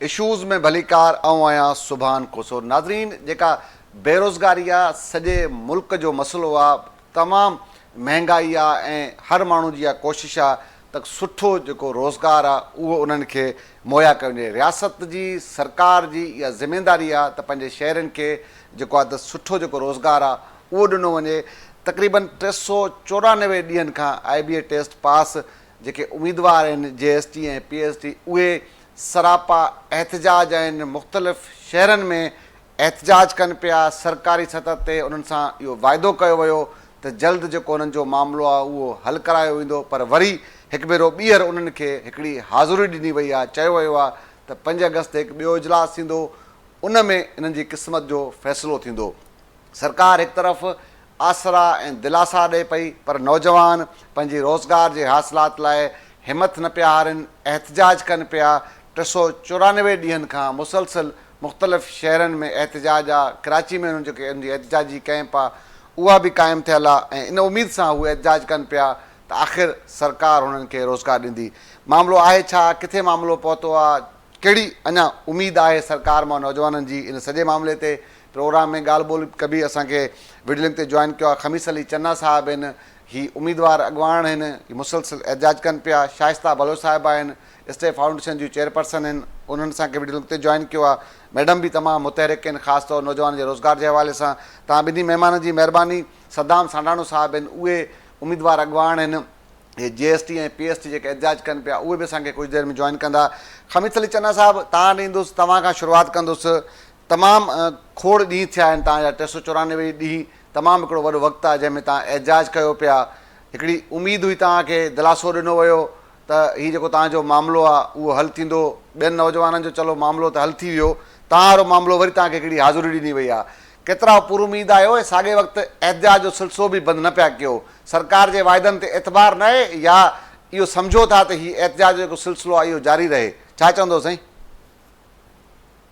Issues ۾ ڀليڪار آئون آهيان سبحان کوسو ناظرين جيڪا بيروزگاري آ سڄي ملڪ جو مسئلو آ تمام مهنگائي آ ۽ هر ماڻهو جي اها ڪوشش آ ته سٺو جيڪو روزگار آ اهو انهن کي مهيا ڪيو وڃي رياست جي سرڪار جي اها ذميداري آ ته پنهنجي شهرين کي جيڪو آ ته سٺو جيڪو روزگار آ اهو ڏنو وڃي تقريبن 394 ڏينهن کان آء بي اي ٽيسٽ پاس جيڪي اميدوار آهن جي S T ۽ P S T اهي سراپا احتجاج آهن مختلف شهرن ۾ احتجاج ڪن پيا سرڪاري سطح تي انهن سان اهو واعدو ڪيو ويو ته جلد جيڪو انهن جو معاملو آهي اهو حل ڪرايو ويندو پر وري هڪ ڀيرو ٻيهر انهن کي هڪڙي حاضري ڏني وئي آهي چيو ويو آهي ته 5 آگسٽ تي هڪ ٻيو اجلاس ٿيندو ان ۾ انهن جي قسمت جو فيصلو ٿيندو. سرڪار هڪ طرف آسرا ۽ دلاسا ڏئي پئي پر نوجوان پنهنجي روزگار جي حاصلات لاء همٿ نه پيا هارين، احتجاج ڪن پيا، 394 ڏينهن کان مسلسل مختلف شهرن ۾ احتجاج آ، ڪراچي ۾ انهن جيڪي انهن جي احتجاجي ڪئمپ آ اها به قائم ٿيل آ ۽ ان اميد سان هو احتجاج ڪن پيا ته آخر سرڪار هنن کي روزگار ڏيندي. معاملو آهي ڇا؟ ڪٿي معاملو پهتو آ؟ ڪهڙي اڃا اميد آهي سرڪار مان نوجوانن جي ان سڄي معاملي تي؟ پروگرام ۾ ڳالهه ٻولهه ڪبي اسان کي وڊيو لنڪ تي جوائن ڪيو آهي خميس علي چنا صاحب آهن هي اميدوار اڳواڻ آهن هي مسلسل احتجاج ڪن پيا شائسته بلوچ صاحب آهن اسٽيپ فائونڊيشن جون چيئرپرسن آهن انهن اسان کي وڊيو لنڪ تي جوائن ڪيو آهي ميڊم به تمام متحرڪ آهن خاص طور نوجوانن جي روزگار جي حوالي سان توهان ٻنهي مهمانن جي مهرباني صدام سانڊاڻو صاحب آهن اهي اميدوار اڳواڻ آهن هي جي S T ۽ P S T جيڪي احتجاج ڪن پيا اهي به اسان کي ڪجهه دير ۾ جوائن ڪندا خميس علي چنا صاحب توهان ڏي ايندس توهان کان شروعات ڪندس تمام کوڙ ڏينهن ٿيا آهن توهان جا 394 ڏينهن تمام هڪڙو وڏو وقت آهي جنهن ۾ توهان احتجاج ڪيو پيا هڪڙي اميد هئي توهان کي دلاسو ڏنو ويو ته هي جيڪو توهان جو معاملو آهي اهو حل ٿيندو ٻين نوجوانن جو چلو معاملو ته حل ٿي ويو توهان وارو معاملو وري توهان کي هڪڙي حاضري ڏني وئي آهي ڪيترا پر اميد آهيو ۽ ساڳئي وقت احتجاج جو سلسلو به بند نه پيا ڪيو سرڪار جي واعدن تي اعتبار نه آهي يا اهو سمجهو ٿا ته هي احتجاج جو جيڪو سلسلو آهي اهو جاري رهي ڇا چوندو سائين؟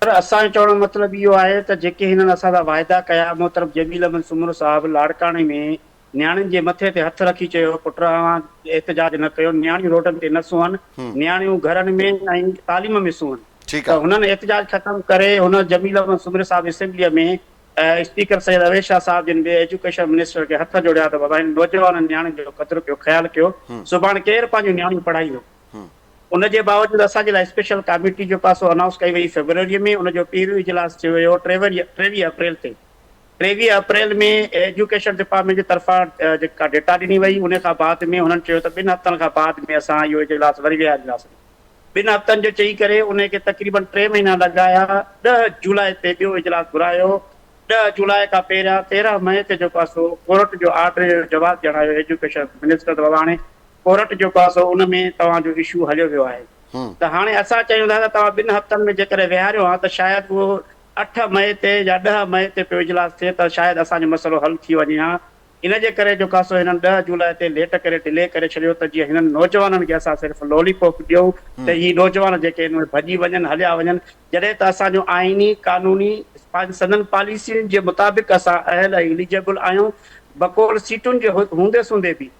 سر اسان جو چوڻ جو مطلب اهو آهي ته جيڪي هنن اسان سان واعدا ڪيا محترم جميل احمد سومرو صاحب لاڙڪاڻي ۾ نياڻين جي مٿي تي هٿ رکي چيو پٽ اوهان احتجاج نه ڪيو نياڻيون روڊن تي نه سونهن نياڻيون گهرن ۾ ۽ تعليم ۾ سونهن ته هنن احتجاج ختم ڪري هن جميل احمد سومري صاحب اسيمبليء ۾ اسپيڪر سيد اويس شاهه صاحب جن به ايجوڪيشن منسٽر کي هٿ جوڙيا ته بابا هن نوجوانن نياڻين جو قدر ڪيو خيال ڪيو سڀاڻ ڪير پنهنجون نياڻيون پڙهائيندو. ان جي باوجود اسان جي لاء اسپيشل ڪاميٽي جو پاسو انائونس ڪئي وئي فيبروري ۾ ان جو پهريون اجلاس ٿيو هيو 23 اپريل تي 23 اپريل ۾ ايجوڪيشن ڊپارٽمينٽ جي طرفان جيڪا ڊيٽا ڏني وئي ان کان بعد ۾ هنن چيو ته ٻن هفتن کان بعد ۾ اسان اهو اجلاس وري ويهارينداسين ٻن هفتن جو چئي ڪري ان کي تقريبن ٽي مهينا لڳايا 10 جولاء تي ٻيو اجلاس گهرايو 10 جولاء کان پهريان 13 مئي تي جيڪو آهي سو ڪورٽ جو آرڊر جو جواب ڏيڻ آيو ايجوڪيشن منسٽر ته بابا هاڻي ڪورٽ جو پاسو ان ۾ توهان جو اشو هليو ويو آهي ته هاڻي اسان چاهيون ٿا ته توهان ٻن هفتن ۾ جيڪڏهن ويهاريو ها ته شايد اهو 8 مئي تي يا 10 مئي تي پيو اجلاس ٿئي ته شايد اسان جو مسئلو حل ٿي وڃي ها ان جي ڪري جو ڪاسو هنن 10 جولاء تي ليٽ ڪري ڊلي ڪري ڇڏيو ته جيئن هنن نوجوانن کي اسان صرف لولي پوپ ڏيون ته هي نوجوان جيڪي ان ۾ ڀڄي وڃن هليا وڃن جڏهن ته اسان جو آئيني قانوني سندن پاليسين جي مطابق اسان اهل ۽ اليجبل آهيون بقول سيٽن جي هوندي سوندي به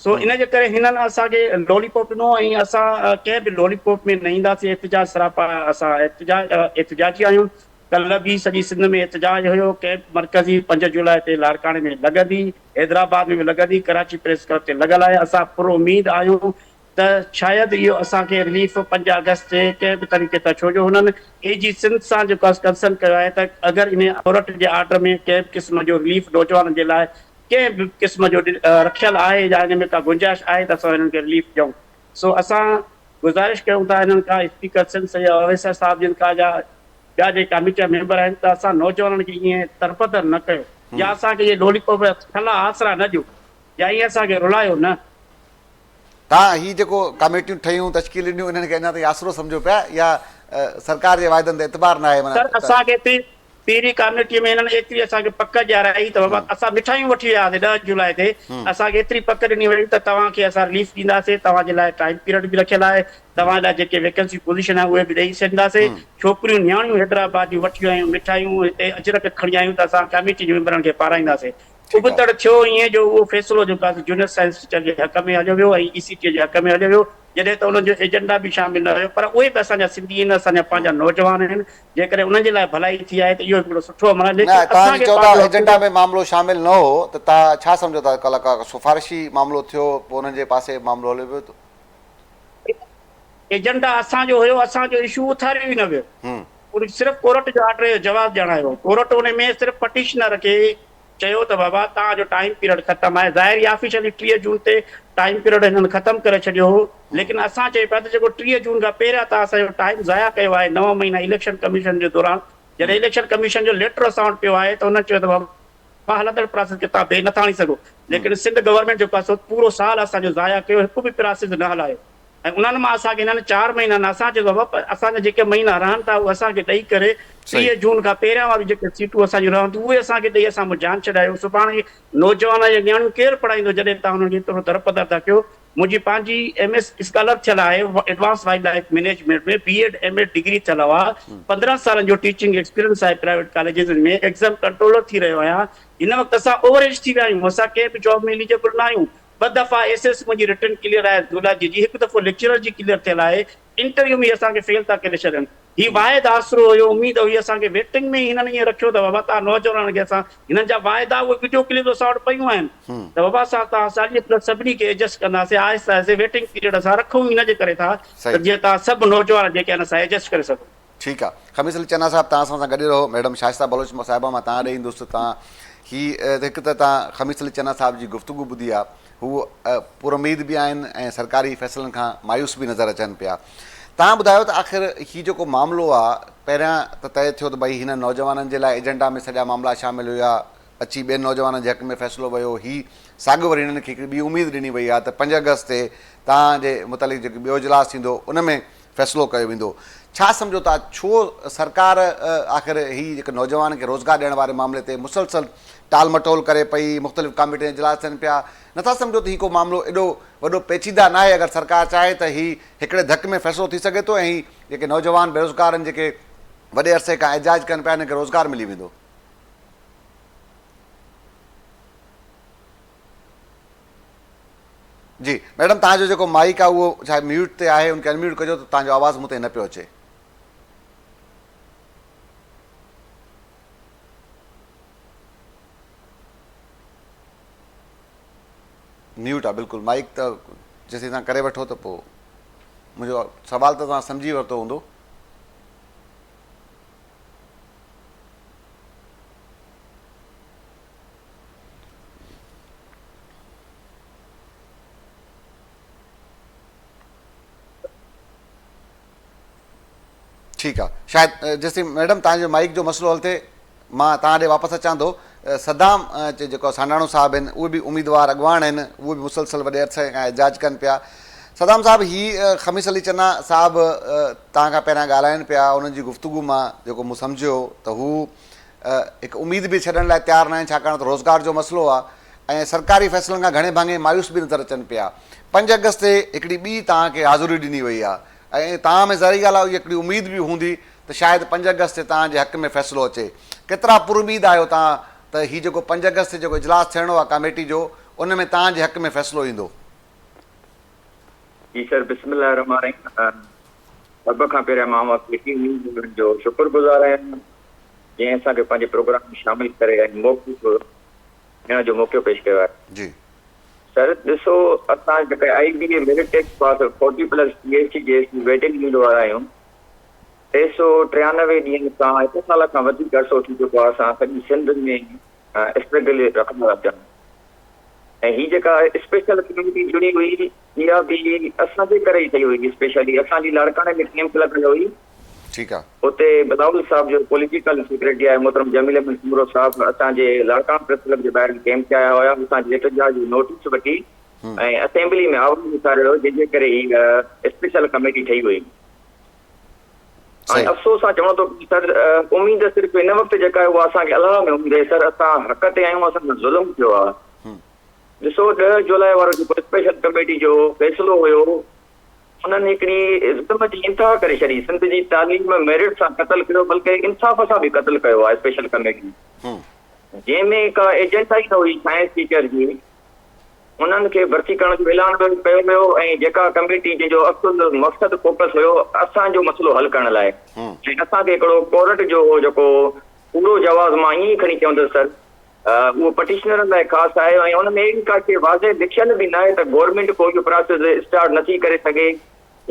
سو ان جي ڪري هنن اسان کي لولي پاپ ڏنو ۽ اسان ڪنهن به لولي پاپ ۾ نه اينداسين احتجاج سراپا اسان احتجاج احتجاجي آهيون ڪلهه به سڄي سنڌ ۾ احتجاج هيو ڪئمپ مرڪزي 5 جولاء تي لاڙڪاڻي ۾ لڳندي حيدرآباد ۾ به لڳندي ڪراچي پريس ڪلب تي لڳل آهي اسان پر اميد آهيون ته شايد اهو اسان کي رليف 5 آگسٽ تي ڪنهن به طريقي سان ڇو جو هنن اي جي سنڌ سان جيڪو ڪنسرن ڪيو آهي ته اگر ان ڪورٽ جي آرڊر ۾ ڪنهن به قسم جو رليف نوجوانن جي لاء ڪنهن به قسم جو رکيل آهي يا ان ۾ ڪا گنجائش آهي ته اسان هنن کي رليف ڏيون سو اسان گذارش ڪيون ٿا هنن کان اسپيڪر سنڌ سيد اويس صاحب جن کان يا ٻيا جيڪي ڪاميٽي جا ميمبر آهن ته اسان نوجوانن کي ائين تربدر نه ڪيو يا اسان کي اهي لولي پاپ جا ٺلها آسرا نه ڏيو يا ائين اسان کي رلايو نه. تان هي جيڪو ڪاميٽيون ٺهيون تشڪيل ڏنيون انهن کي اڃا تائين آسرو سمجهو پيا يا سرڪار جي واعدن تي اعتبار نه آهي معنيٰ سر اسان کي پهرين ڪاميٽي ۾ هنن ايتري اسان کي پڪ ڏيارائي ته بابا اسان مٺايون وٺي ويا هئاسين 10 جولاء تي اسان کي ايتري پڪ ڏني وئي ته توهان کي اسان رليف ڏينداسين توهان جي لاء ٽائيم پيريڊ به رکيل آهي توهان لاء جيڪي ويڪنسي پوزيشن آهي اهي به ڏئي ڇڏينداسين ڇوڪريون نياڻيون حيدرآباد جون وٺي آيون مٺايون هتي اجرڪ کڻي آيون ته اسان ڪاميٽي جي ميمبرن کي پارائينداسين. ابتڙ ٿيو ائين جو اهو فيصلو جيڪو آهي سو جونيئر سائنس ٽيچر جي حق ۾ هليو ويو ۽ اي سي ٽي جي حق ۾ هليو ويو جڏهن ته انهن جو ايجنڊا به شامل نه هيو پر اهي به اسان جا سنڌي آهن اسان جا پنهنجا نوجوان آهن جيڪڏهن انهن جي لاء ڀلائي ٿي آهي ته اهو هڪڙو سٺو عمل آهي نه ليڪن توهان اسان جي کي چئو ٿا پنهنجو حق ايجنڊا ۾ معاملو شامل نه هو ته توهان ڇا سمجهو ٿا ڪالهه ڪا سفارشي معاملو ٿيو پوء انهن جي پاسي معاملو هليو ويو ته. ايجنڊا اسان جو هيو اسان جو اشو اٿاريو ئي نه ويو ان صرف ڪورٽ جو آرڊر جو جواز ڄاڻايو ڪورٽ ان ۾ صرف پٽيشنر کي چيو ته بابا توهان جو ٽائيم پيريڊ ختم آهي ظاهر هي آفيشلي 30 جون تي ٽائيم پيريڊ هنن ختم ڪري ڇڏيو هو ليڪن اسان چئي پيا ته جيڪو 30 جون کان پهريان توهان اسان جو ٽائيم ضايع ڪيو آهي نو مهينا اليڪشن ڪميشن جي دوران جڏهن اليڪشن ڪميشن جو ليٽر اسان وٽ پيو آهي ته انهن چيو ته بابا هلندڙ پراسيس کي توهان بي نٿا آڻي سگهو ليڪن سنڌ گورنمينٽ جيڪو آهي سو پورو سال اسان جو ضايع ڪيو هڪ به پراسيس نه هلايو ۽ انهن مان اسان کي هنن چار مهينا نه اسان چيو بابا اسان جا جيڪي مهينا رهن ٿا اهي اسان کي ڏئي ڪري 30 جون کان پهريان واريون جيڪي سيٽون اسان جون رهن ٿيون اهي اسان کي ڏئي اسان مان جان ڇڏايو سڀاڻي نوجوان يا نياڻيون ڪير پڙهائيندو جڏهن توهان انهن کي ايترو درپدر ٿا ڪيو منهنجي پنهنجي ايم ايس اسڪالر ٿيل آهي advance wildlife management ۾ B Ed M Ed degree ٿيل هئا 15 سالن جو ٽيچنگ ايڪسپيرينس آهي پرائيويٽ ڪاليجز ۾ ايگزام ڪنٽرولر ٿي رهيو آهيان هن وقت اسان اوور ايج ٿي ويا آهيون اسان ڪنهن به جاب ۾ ايليجبل نه آهيون ٻه دفعا ايس ايس منهنجي رٽن ڪليئر آهي زولاجي جي هڪ دفعو ليڪچرر جي ڪليئر ٿيل آهي انٽرويو ۾ اسان کي فيل ٿا ڪري ڇڏن هي واحد آسرو هيو اميد هئي اسان کي ويٽنگ ۾ ئي هنن ائين رکيو ته بابا توهان نوجوانن کي اسان هنن جا واعدا اهي وڊيو ڪلپس اسان وٽ پيون آهن ته بابا اسان توهان 40 پلس سڀني کي ايڊجسٽ ڪنداسين آهستي آهستي ويٽنگ پيريڊ اسان رکون ان جي ڪري ٿا ته جيئن توهان سڀ نوجوان جيڪي آهن اسان ايڊجسٽ ڪري سگهون. ٺيڪ آ خميس علي چنا صاحب توهان اسان سان گڏ رهو ميڊم شائسته بلوچ صاحبه مان توهان ڏي ايندس توهان هي هڪ ته توهان خميس علي چنا صاحب جي گفتگو ٻڌي آ هو پر اميد به آهن ۽ سرڪاري فيصلن کان مايوس به نظر اچن پيا توهان ٻڌايو ته آخر هي جيڪو معاملو آ پهريان ته طئي ٿيو ته ڀئي هنن نوجوانن جي لاء ايجنڊا ۾ سڄا معاملا شامل هيا اچي ٻين نوجوانن جي حق ۾ فيصلو ويو هي ساڳيو وري هنن کي هڪڙي ٻي اميد ڏني وئي آ ته 5 آگسٽ تي توهان جي متعلق جيڪو ٻيو اجلاس ٿيندو ان ۾ فيصلو ڪيو ويندو. ڇا سمجهو ٿا ڇو سرڪار آخر هي جيڪي نوجوانن کي روزگار ڏيڻ واري معاملي تي مسلسل ٽال مٽول ڪري پئي، مختلف ڪاميٽين جا اجلاس ٿين پيا، نٿا سمجهو ته هي ڪو معاملو ايڏو وڏو پيچيده ناهي اگر سرڪار چاهي ته هي هڪڙي ڌڪ ۾ فيصلو ٿي سگهي ٿو ۽ هي جيڪي نوجوان بيروزگار آهن جيڪي وڏي عرصي کان احتجاج ڪن پيا انهن کي روزگار ملي ويندو. جي ميڊم توهان جو جيڪو مائيڪ آهي اهو ڇا ميوٽ تي آهي ان کي انميوٽ ڪجو ته توهان جو آواز مون تائين نه پيو اچي. ميوٽ آهي بلڪل مائيڪ ته جيسين توهان ڪري وٺو ته پوء منهنجو سوال ته توهان سمجهي ورتو هوندو. ٺيڪ آ شايد جيسين ميڊم تان جو مائيڪ جو مسئلو حل ٿئي مان تان ڏي واپس اچان ٿو صدام جيڪو سانڊاڻو صاحب آهن اهي به اميدوار اڳواڻ آهن اهي به مسلسل وڏي عرصي کان احتجاج ڪن پيا صدام صاحب هي خميس علي چنا صاحب تان کان پهريان ڳالهائن پيا انهن جي گفتگو مان جيڪو مون سمجهيو ته هو هڪ اميد به ڇڏڻ لاء تيار ناهن ڇاڪاڻ ته روزگار جو مسئلو آهي ۽ سرڪاري فيصلن کان گهڻي ڀاڱي مايوس به نظر اچن پيا. پنج آگسٽ تي هڪڙي ٻي توهان کي حاضري ڏني وئي آهي ۽ توهان ۾ ظاهري ڳالهه آهي اها هڪڙي اميد به هوندي ته شايد پنج آگسٽ تي توهان جي حق ۾ فيصلو اچي. ڪيترا پراميد آهيو توهان ته هي جيڪو پنج آگسٽ تي جيڪو اجلاس ٿيڻو آهي ڪاميٽي جو ان ۾ توهان جي حق ۾ فيصلو ايندو؟ جي سر بسم الله الرحمٰن الرحيم سڀ کان پهريان مان اوهان ڪي ٽي نيوز وارن جو شڪر گذار آهيان جنهن اسان کي پنهنجي پروگرام ۾ شامل ڪري ۽ موقف ڏيڻ جو موقعو پيش ڪيو آهي. جي. سر ڏسو اسان جيڪي I B A merit tax pass forty plus P H D جي ايس جي ويٽنگ لسٽ وارا آهيون 393 ڏينهن کان هڪ سال کان وڌيڪ عرصو ٿي چڪو آهي اسان سڄي سنڌ ۾ اسٽرگل رکندا اچون ۽ هي جيڪا اسپيشل ڪميٽي جڙي هئي اها به اسان جي ڪري ئي ٺهي هئي اسپيشلي اسان جي لاڙڪاڻي ۾ ڪيمپ لڳل هئي ٺيڪ آ. اتي بلاول صاحب جو پوليٽيڪل سيڪريٽري آهي محترم جميل احمد سومرو صاحب اسان جي لاڙڪاڻو پريس ڪلب جي ٻاهران ڪيمپ تي آيا هيا اسان جي احتجاج جو نوٽيس وٺي ۽ اسيمبلي ۾ آواز اٿاريو هيو جنهن جي ڪري هي اسپيشل ڪميٽي ٺهي هئي ۽ افسوس سان چوڻو ٿو پوي سر اميد صرف هن وقت جيڪا آهي اها اسان کي الله ۾ اميد آهي سر اسان حق تي آهيون اسان سان ظلم ٿيو آهي ڏسو 10 جولاء وارو جيڪو اسپيشل ڪميٽي جو فيصلو هيو انهن هڪڙي ظلم جي انتها ڪري ڇڏي سنڌ جي تعليم ميرٽ سان قتل ڪيو بلڪه انصاف سان به قتل ڪيو آهي اسپيشل ڪميٽي جنهن ۾ ڪا ايجنڊا ئي نه هئي سائنس ٽيچر جي انهن کي ڀرتي ڪرڻ جو اعلان به ڪيو ويو ۽ جيڪا ڪميٽي جنهن جو اصل مقصد فوڪس هيو اسان جو مسئلو حل ڪرڻ لاء ۽ اسان کي هڪڙو ڪورٽ جو جيڪو پورو جواز مان ائين ئي کڻي چوندس سر اهو پٽيشنرن لاء خاص آهي ۽ ان ۾ اهڙي ڪا شيء واضح لکيل به ناهي ته گورنمينٽ ڪو اهو پراسيس اسٽارٽ نٿي ڪري سگهي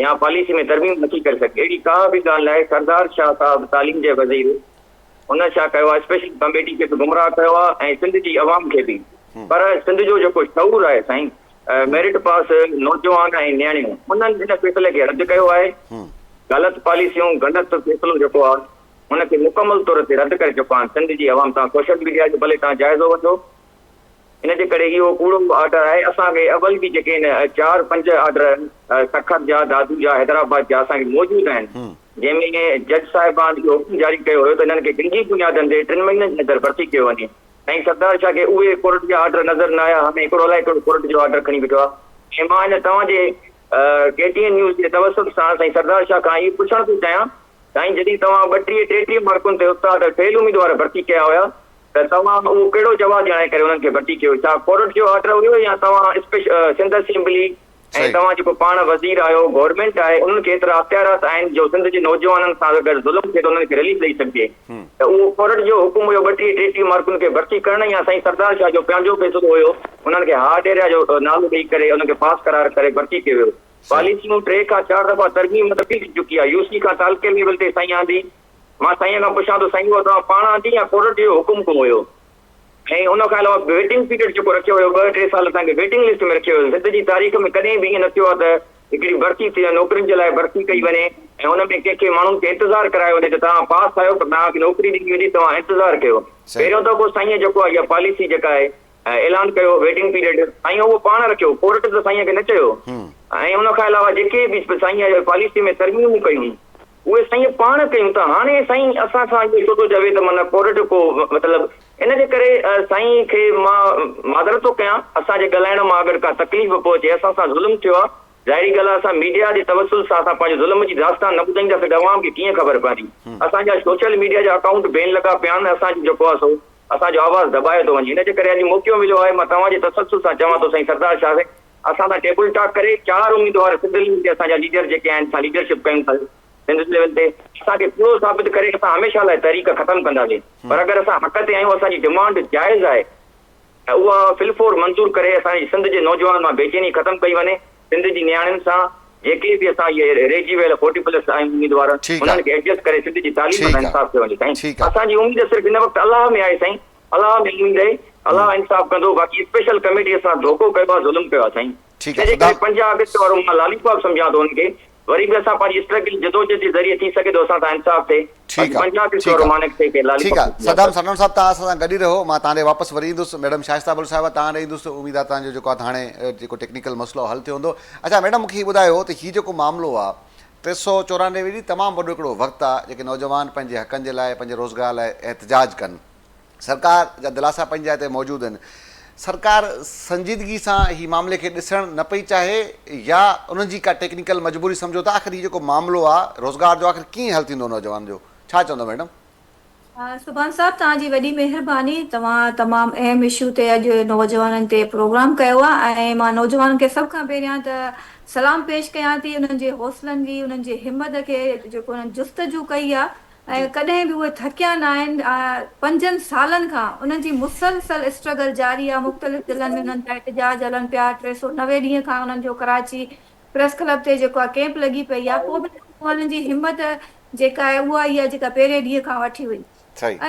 يا پاليسي ۾ ترميم نٿي ڪري سگهي اهڙي ڪا به ڳالهه ناهي سردار شاهه صاحب تعليم جي وزير ان ڇا ڪيو آهي اسپيشل ڪميٽي کي به گمراهه ڪيو آهي ۽ سنڌ جي عوام کي به پر سنڌ جو جيڪو شعور آهي سائين ميرٽ پاس نوجوان ۽ نياڻيون انهن ان فيصلي کي رد ڪيو آهي غلط پاليسيون غلط فيصلو جيڪو آهي ان کي مڪمل طور تي رد ڪري چڪا آهن سنڌ جي عوام تان سوشل ميڊيا جو ڀلي تان جائزو وٺو ان جي ڪري اهو ڪوڙو آرڊر آهي اسان کي اول به جيڪي آهن چار پنج آرڊر سکر جا دادو جا حيدرآباد جا اسان کي موجود آهن جنهن ۾ جج صاحبان اهو حڪم جاري ڪيو هيو ته انهن کي گنجي بنيادن تي ٽن مهينن جي اندر ڀرتي ڪيو وڃي سائين سردار شاهه کي اهي ڪورٽ جا آرڊر نظر نه آيا هاڻي هڪڙو الائي ڪهڙو ڪورٽ جو آرڊر کڻي بيٺو آهي ۽ مان هن توهان جي ڪي ٽي اين نيوز جي توسط سان سائين سردار شاهه کان اهو پڇڻ ٿو چاهيان سائين جڏهن توهان ٻٽيهه ٽيٽيهه مارڪن تي استاد فيل اميدوار ڀرتي ڪيا هيا ته توهان اهو ڪهڙو جواز ڄاڻائي ڪري انهن کي ڀرتي ڪيو ڇا ڪورٽ جو آرڊر هيو يا توهان سنڌ اسيمبلي ۽ توهان جيڪو پاڻ وزير آهيو گورنمينٽ آهي انهن کي ايترا اختيارات آهن جو سنڌ جي نوجوانن سان اگر ظلم ٿئي ته انهن کي رليف ڏئي سگهجي ته اهو ڪورٽ جو حڪم هيو ٻٽيهه ٽيٽيهه مارڪن کي ڀرتي ڪرڻ يا سائين سردار شاهه جو پنهنجو فيصلو هيو انهن کي هارڊ ايريا جو نالو ڏئي ڪري انهن کي پاس قرار ڪري ڀرتي ڪيو ويو. پاليسيون ٽي کان چار دفعا ترميم تبديل ٿي چڪي آهي يو سي کان تعلقي ليول تي سائين آندي مان سائين کان پڇان ٿو سائين اهو توهان پاڻ آندي يا ڪورٽ جو حڪم ڪو هيو ۽ ان کان علاوه ويٽنگ پيريڊ جيڪو رکيو ويو ٻه ٽي سال اسان کي ويٽنگ لسٽ ۾ رکيو ويو سنڌ جي تاريخ ۾ ڪڏهن به ائين نه ٿيو آهي ته هڪڙي ڀرتي ٿي نوڪرين جي لاء ڀرتي ڪئي وڃي ۽ ان ۾ ڪنهن کي ماڻهن کي انتظار ڪرايو وڃي ته توهان پاس آهيو پر توهان کي نوڪري ڏني ويندي توهان انتظار ڪيو پهريون دفعو سائين جيڪو آهي اها پاليسي جيڪا آهي اعلان ڪيو ويٽنگ پيريڊ سائين اهو پاڻ رکيو ڪورٽ ته سائين کي نه چيو ۽ ان کان علاوه جيڪي به سائين پاليسي ۾ ترميمون ڪيون اهي سائين پاڻ ڪيون ته هاڻي سائين اسان سان اهو ڇو ٿو چوي ته معنيٰ ڪورٽ ڪو مطلب ان جي ڪري سائين کي مان معذرت ٿو ڪيان اسان جي ڳالهائڻ مان اگر ڪا تڪليف پهچي اسان سان ظلم ٿيو آهي ظاهري ڳالهه آهي اسان ميڊيا جي توسل سان اسان پنهنجي ظلم جي داستان نه ٻڌائينداسين ته عوام کي ڪيئن خبر پوندي اسان جا سوشل ميڊيا جا اڪائونٽ بين لڳا پيا آهن اسان جو جيڪو آهي سو اسان جو آواز دٻايو ٿو وڃي ان جي ڪري اڄ موقعو مليو آهي مان توهان جي تسلسل سان چوان ٿو سائين سردار شاهه سائين اسان سان ٽيبل ٽاڪ ڪري چار اميدوار سنڌ ليول تي اسان جا ليڊر جيڪي آهن اسان ليڊرشپ ڪيون ٿا سنڌ ليول تي اسان کي پورو ثابت ڪري اسان هميشه لاء تحريڪ ختم ڪنداسين پر اگر اسان حق تي آهيون اسان جي ڊمانڊ جائز آهي ته اها في الفور منظور ڪري اسان جي سنڌ جي نوجوانن مان بيچيني ختم ڪئي وڃي سنڌ جي نياڻين سان جيڪي به اسان اهي رهجي ويل فورٽي پلس آهن اميدوار ٺيڪ آ انهن کي ايڊجسٽ ڪري سنڌ جي تعليم ٺيڪ سان آ انصاف ڪيو وڃي سائين ٺيڪ آ اسان جي اميد صرف هن وقت الله ۾ آهي سائين الله ۾ اميد آهي الله انصاف ڪندو باقي اسپيشل ڪميٽي اسان ڌوڪو ڪيو آهي ظلم ڪيو آهي سائين ٺيڪ آ تنهنجي ڪري صدام 5 آگسٽ وارو مان لالي پاپ سمجهان ٿو ان کي وري به اسان پنهنجي اسٽرگل جدوجھد جي ذريعي ٿي سگهي ٿو اسان سان انصاف ٿئي ٺيڪ باقي آ 5 آگسٽ ٺيڪ وارو آ مان ان کي لالي ٺيڪ پاپ آ سمجهان صدام ٿو. سنون صاحب توهان اسان سان گڏ ئي رهو مان توهان ڏي واپس وري ايندس ميڊم شائسته بلوچ صاحبه توهان ڏي ايندس اميد آ توهان جو جيڪو آ هاڻي جيڪو ٽيڪنيڪل مسئلو حل ٿيو هوندو اڇا ميڊم مونکي هي ٻڌايو ته هي جيڪو معاملو آ 394 ڏينهن تمام وڏو هڪڙو وقت آ جيڪي نوجوان پنهنجي حقن جي لاء پنهنجي روزگار لاء احتجاج ڪن سرڪار جا دلاسا پنهنجي جاء تي موجود آهن. سرڪار سنجيدگي سان هي معاملي کي ڏسڻ نه پئي چاهي يا انهن جي ڪا ٽيڪنيڪل مجبوري سمجهو ٿا آخر هي جيڪو معاملو آ روزگار جو آخر ڪيئن حل ٿيندو نوجوان جو ڇا چوندو ميڊم؟ سبحان صاحب توهان جي وڏي مهرباني توهان تمام اهم اشو تي اڄ نوجوانن تي پروگرام ڪيو آ ۽ مان نوجوانن کي سڀ کان پهريان ته سلام پيش ڪيان ٿي انهن جي حوصلن جي انهن جي همت کي جيڪو انهن جستجو ڪئي آ ۽ ڪڏهن به اهي ٿڪيا ناهن، پنجن سالن کان انهن جي مسلسل اسٽرگل جاري آهي، مختلف ضلعن ۾ انهن جا احتجاج هلن پيا، 390 ڏينهن کان انهن جو ڪراچي پريس ڪلب تي جيڪو آهي ڪيمپ لڳي پئي آهي، پوء به نوجوانن جي همت جيڪا آهي اها ئي آهي جيڪا پهرين ڏينهن کان وٺي هئي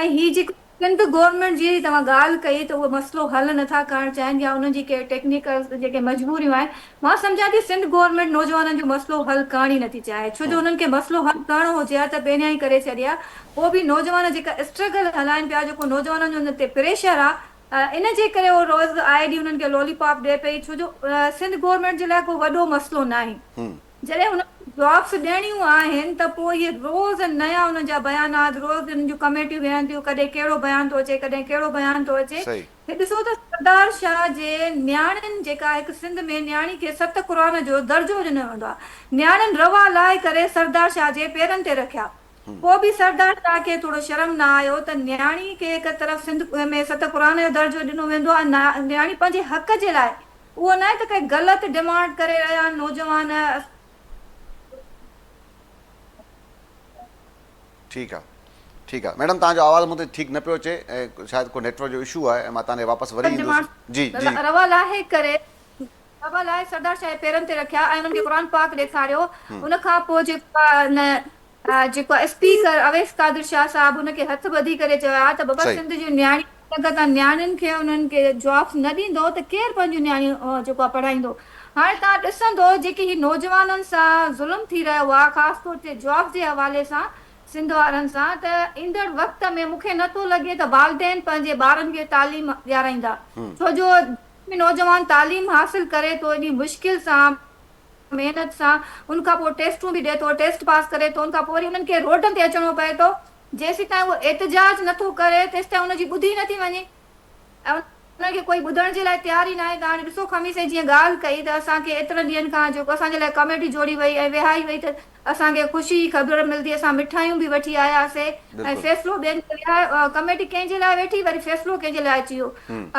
۽ هي جيڪو سنڌ گورنمينٽ جي توهان ڳالهه ڪئي ته اهي مسئلو حل نٿا ڪرڻ چاهين يا انهن جي ڪي ٽيڪنيڪل جيڪي مجبوريون آهن مان سمجهان ٿي سنڌ گورنمينٽ نوجوانن جو مسئلو حل ڪرڻ ئي نٿي چاهي ڇو جو انهن کي مسئلو حل ڪرڻو هجي ها ته پهريان ئي ڪري ڇڏي ها پوء به نوجوان جيڪا اسٽرگل هلائن پيا جيڪو نوجوانن جو انهن تي پريشر آهي ان جي ڪري اهو روز آئي ڏينهن انهن کي لولي پاپ ڏئي پئي ڇو جو سنڌ گورنمينٽ جي لاء ڪو وڏو مسئلو ناهي. جڏهن انهن کي جابس ڏيڻيون آهن ته پوء اهي روز نيا انهن جا بيانات، روز انهن جون ڪميٽيون ويهن ٿيون، ڪڏهن ڪهڙو بيان ٿو اچي، ڪڏهن ڪهڙو بيان ٿو اچي. هي ڏسو ته سردار شاهه جي نياڻين جيڪا هڪ سنڌ ۾ نياڻي کي ست قرآن جو درجو ڏنو ويندو آهي، نياڻين روا لاهي ڪري سردار شاهه جي پيرن تي رکيا. پوء به سردار شاهه کي ٿورو شرم نه آيو ته نياڻي کي هڪ طرف سنڌ ۾ ست قرآن جو درجو ڏنو ويندو آهي ۽ نياڻي پنهنجي حق جي لاء اهو ناهي ته ڪنهن غلط ڊمانڊ ڪري رهيا آهن نوجوان. ٺيڪ آ ٺيڪ آ ميڊم توهان جو آواز مون تي ٺيڪ نه پيو اچي ۽ شايد ڪو نيٽورڪ جو اشو آهي ۽ مان توهان ڏي واپس وري ايندس جي جي. روا لاهي ڪري روا لاهي سردار شاهه جي پيرن تي رکيا ۽ انهن کي قرآن پاڪ ڏيکاريو ان کان پوء جيڪو آ نه جيڪو آ اسپيڪر اويس قادر شاهه صاحب ان کي هٿ ٻڌي ڪري چيو آ ته بابا سنڌ جون نياڻيون اگر توهان نياڻين کي انهن کي جابس نه ڏيندو ته ڪير پنهنجون نياڻيون جيڪو آ پڙهائيندو هاڻي توهان ڏسندو جيڪي هي نوجوانن سان ظلم ٿي رهيو آ خاص طور تي جابس جي حوالي سان سنڌ وارن سان ته ايندڙ وقت ۾ مون کي نه ٿو لڳي ته والدين پنهنجي ٻارن کي تعليم ڏيارائيندا ڇو جو نوجوان تعليم حاصل ڪري ٿو ايڏي مشڪل سان محنت سان ان کان پوء ٽيسٽون به ڏئي ٿو ٽيسٽ پاس ڪري ٿو ان کان پوء وري انهن کي روڊن تي اچڻو پئي ٿو جيسيتائين اهو احتجاج نه ٿو ڪري تيستائين ان جي ٻڌي نه ٿي وڃي ۽ ان کي ڪوئي ٻڌڻ جي لاء تيار ئي ناهي ته هاڻي ڏسو خميسي جيئن ڳالهه ڪئي ته اسان کي ايترن ڏينهن کان جيڪو اسان جي لاء ڪميٽي جوڙي وئي ۽ ويهائي وئي ته اسان کي خوشي جي خبر ملدي اسان مٺايون به وٺي آياسي ۽ فيصلو ٻين کي ويهايو ڪميٽي ڪنهن جي لاء ويٺي وري فيصلو ڪنهن جي لاء اچي ويو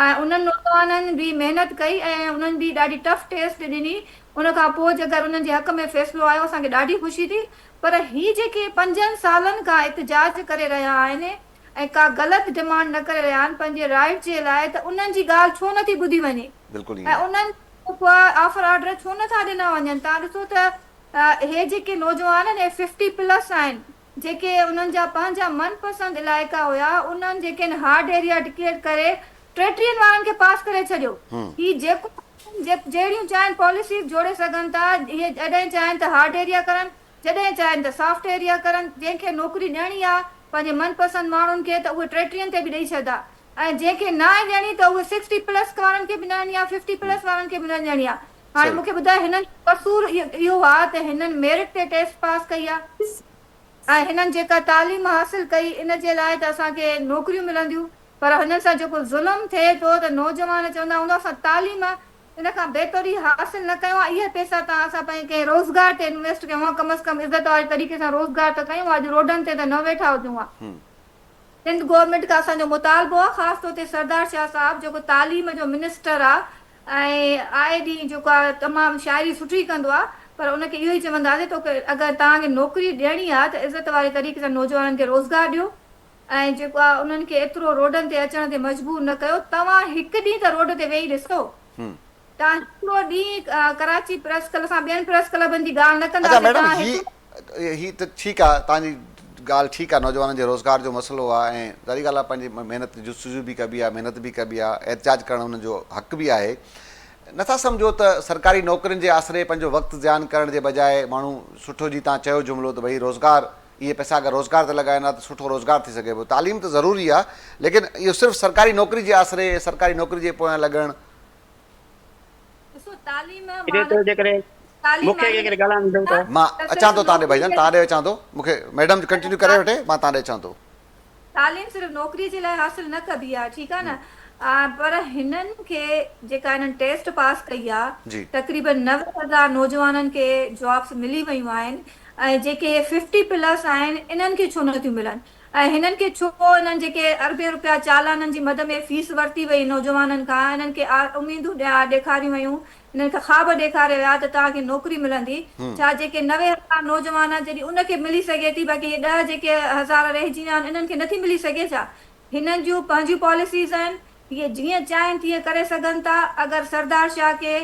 ۽ انهن نوجوانن به محنت ڪئي ۽ انهن به ڏاڍي ٽف ٽيسٽ ڏني ان کان پوء جيڪر انهن جي حق ۾ فيصلو آيو اسان کي ڏاڍي خوشي ٿي پر هي جيڪي پنجن سالن کان احتجاج ڪري رهيا آهن ۽ ڪا غلط ڊمانڊ نه ڪري رهيا آهن پنهنجي رائيٽ جي لاء ته انهن جي ڳالهه ڇو نه ٿي ٻڌي وڃي ۽ انهن کي آفر آرڊر ڇو نه ٿا ڏنا وڃن توهان ڏسو ته اهي جيڪي نوجوان آهن اهي ففٽي پلس آهن جيڪي انهن جا پنهنجا من پسند علائقا هيا انهن جيڪي آهن هارڊ ايريا ڊڪليئر ڪري ٽيٽرين وارن کي پاس ڪري ڇڏيو هي جيڪو جهڙيون چاهين پاليسيز جوڙي سگهن ٿا اهي جڏهن چاهين ته هارڊ ايريا ڪرن جڏهن چاهين ته سافٽ ايريا ڪرن جنهن کي نوڪري ڏيڻي آ پنهنجي من پسند ماڻهن کي ته اهي ٽيٽرين تي به ڏئي ڇڏدا ۽ جنهن کي ناهي ڏيڻي ته اهي سڪسٽي پلس وارن کي به نه ڏيڻي آ ففٽي پلس وارن کي به نه ڏيڻي آ هاڻي مون کي ٻڌاء هنن جو قصور اهو آ ته هنن ميرٽ تي ٽيسٽ پاس ڪئي آ ۽ هنن جيڪا تعليم حاصل ڪئي ان جي لاء ته اسان کي نوڪريون ملنديون پر هنن سان جيڪو ظلم ٿئي ٿو ته نوجوان چوندا هوندا اسان تعليم ان کان بهتر ئي حاصل نه ڪيون آ اهي پئسا تان اسان پنهنجي ڪنهن روزگار تي انويسٽ ڪيون ها ڪم از ڪم عزت واري طريقي سان روزگار ته ڪيون ها اڄ روڊن تي ته نه ويٺا هجون ها. سنڌ گورنمينٽ کان اسان جو مطالبو آ خاص طور تي سردار شاهه صاحب جيڪو تعليم جو منسٽر آ ۽ آئي ڏينهن جيڪو آ تمام شاعري سٺي ڪندو آ پر ان کي اهو ئي چونداسين توکي اگر توهان کي نوڪري ڏيڻي آ ته عزت واري طريقي سان نوجوانن کي روزگار ڏيو ۽ جيڪو آ انهن کي ايترو روڊن تي اچڻ تي مجبور نه ڪيو توهان هڪ ڏينهن ته روڊ تي ويهي ڏسو توهان هڪڙو ڏينهن ڪراچي پريس ڪلب اسان ٻين پريس ڪلبن جي ڳالهه نه اڇا ڪنداسين ميڊم توهان هي هڪڙو هي ته ٺيڪ آ توهان جي ڳالهه ٺيڪ آ نوجوانن جي روزگار جو مسئلو آ ۽ ظاهري ڳالهه آ پنهنجي محنت جستجو به ڪبي آ محنت به ڪبي آ احتجاج ڪرڻ انهن جو حق به آهي نٿا سمجهو ته سرڪاري نوڪرين جي آسري پنهنجو وقت زيان ڪرڻ جي بجاء ماڻهو سٺو جي توهان چيو جملو ته ڀئي روزگار اهي پئسا اگر روزگار تي لڳائن ها ته سٺو روزگار ٿي سگهي پيو تعليم ته ضروري آ ليڪن اهو صرف سرڪاري نوڪري جي آسري سرڪاري نوڪري جي پويان لڳڻ ڏسو تعليم انهيء طرح جيڪڏهن تعليم مون کي جيڪڏهن ڳالهائڻ ڏيو ته. مان اچان ٿو توهان ڏي ڀائي جان توهان ڏي اچان ٿو مون کي ميڊم ڪنٽينيو ڪري وٺي مان توهان ڏي اچان ٿو. تعليم صرف نوڪري جي لاء حاصل نه ڪبي آ ٺيڪ آ نه پر هنن کي جيڪا هنن ٽيسٽ پاس ڪئي آ تقريبن 90,000 نوجوانن کي جابس ملي ويون آهن ۽ جيڪي ففٽي پلس آهن انهن کي ڇو نه ٿيون ملن ۽ هنن کي ڇو انهن جيڪي اربين روپيا چالانن جي مد ۾ فيس ورتي وئي نوجوانن کان انهن کي اميدون ڏيکاريون ويون انهن کي خواب ڏيکاريا ويا ته توهان کي نوڪري ملندي ڇا جيڪي 90,000 نوجوان جڏهن ان کي ملي سگهي ٿي باقي هي ڏهه جيڪي هزار رهجي ويا آهن انهن کي نٿي ملي سگهي ڇا هنن جون پنهنجيون پاليسيز آهن هي جيئن چاهين تيئن ڪري سگهن ٿا اگر سردار شاهه کي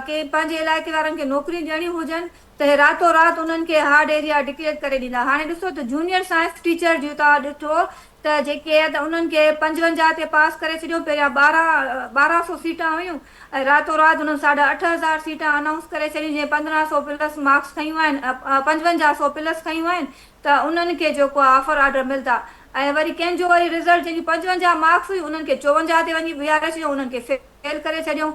ڪي پنهنجي علائقي وارن کي نوڪريون ڏيڻيون هجن ته هي راتو رات انهن کي هارڊ ايريا ڊڪليئر ڪري ڏيندا. هاڻي ڏسو ته جونيئر سائنس ٽيچر جون توهان ڏٺو ته جيڪي ته انهن کي 55 تي پاس ڪري ڇڏيو پهريان 12 سو سيٽان هيون ۽ راتو رات انهن ساڍا 8000 سيٽان انائونس ڪري ڇڏيون جنهن 15 سو پلس مارڪس کنيون آهن 55 سو پلس کنيون آهن ته انهن کي جيڪو آهي آفر آرڊر ملدا ۽ وري ڪنهن جو وري رزلٽ جنهن جون 55 مارڪس هيون انهن کي 54 تي وڃي بيهاري ڇڏيو انهن کي فيل ڪري ڇڏيو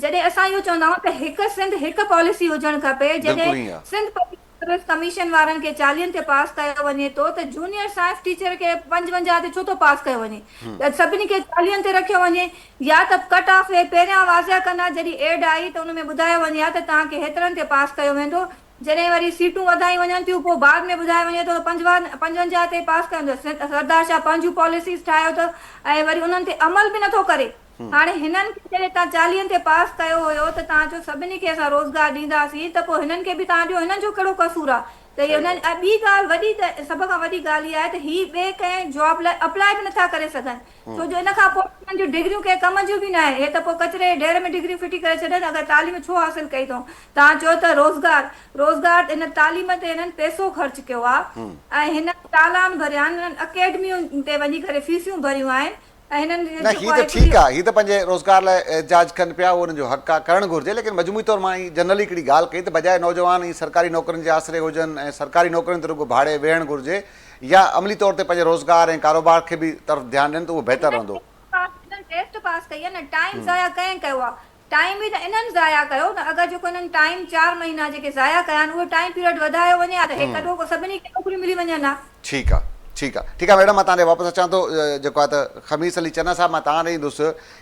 جڏهن اسان اهو چوندا آهيون ته هڪ سنڌ هڪ پاليسي هجڻ کپي جڏهن سنڌ پبلڪ سروس ڪميشن وارن کي چاليهن تي پاس ڪيو وڃي ٿو ته جونيئر سائنس ٽيچر کي 55 تي ڇو ٿو پاس ڪيو وڃي ته سڀني کي چاليهن تي رکيو وڃي يا ته ڪٽ آف اهي پهريان واضح ڪن ها جڏهن ايڊ آئي ته ان ۾ ٻڌايو وڃي ها ته توهان کي هيترن تي پاس ڪيو ويندو. جڏهن وري سيٽون وڌايون وڃن ٿيون پوء بعد ۾ ٻڌايو وڃي ٿو ته 55 تي پاس ڪيو ويندو. سردار شاهه پنهنجون پاليسيز ٺاهيو ٿو ۽ وري انهن تي عمل به نٿو ڪري. هاڻي هنن کي جڏهن توهان چاليهن تي پاس ڪيو هيو ته توهان چيو سڀني کي اسان روزگار ڏينداسين ته پوء هنن کي به توهان ڏيو هنن جو ڪهڙو قصور آهي ته هي هنن ۽ ٻي ڳالهه وڏي ته سڀ کان وڏي ڳالهه اها آهي ته هي ٻئي ڪنهن جاب لاء اپلاء به نٿا ڪري سگهن ڇو جو ان کان پوء انهن جون ڊگريون ڪنهن ڪم جون به ناهي. هي ته پوء ڪچري جي ڍير ۾ ڊگريون ڦٽي ڪري ڇڏن. اگر تعليم ڇو حاصل ڪئي اٿئون؟ توهان چئو ته روزگار، روزگار ته هن تعليم تي هنن پئسو خرچ ڪيو آ ۽ هنن چالان ڀريا آهن، هنن اڪيڊمين تي وڃي ڪري فيسيون ڀريون آهن ۽ هنن نه جيڪو هي ته آهي ٺيڪ هڪڙي. آ، هي ته پنهنجي روزگار لاء احتجاج ڪن پيا اهو انهن جو حق آ، ڪرڻ گهرجي ليڪن مجموعي طور مان هي جنرلي هڪڙي ڳالهه ڪئي ته بجاء نوجوان ائين سرڪاري نوڪرين جي آسري هجن ۽ سرڪاري نوڪرين تي رڳو ڀاڙي ويهڻ گهرجي يا عملي طور تي پنهنجي روزگار ۽ ڪاروبار کي به طرف ڌيان ڏين ته اهو بهتر انهن رهندو. ٽيسٽ پاس ڪئي آهي نه ٽائيم ضايع ڪنهن ڪيو آهي ٽائيم به ته انهن ضايع ڪيو نه اگر جيڪو انهن ٽائيم چار مهينا جيڪي ضايع ڪيا آهن اهو ٽائيم پيريڊ وڌايو وڃي ها ته هي ڪڏهوڪو سڀني کي نوڪريون ملي وڃن ها. ٺيڪ آ ٺيڪ آ ٺيڪ آ ميڊم مان توهان ڏي واپس اچان ٿو جيڪو آ ته خميس علي چنا صاحب مان توهان ڏي ايندس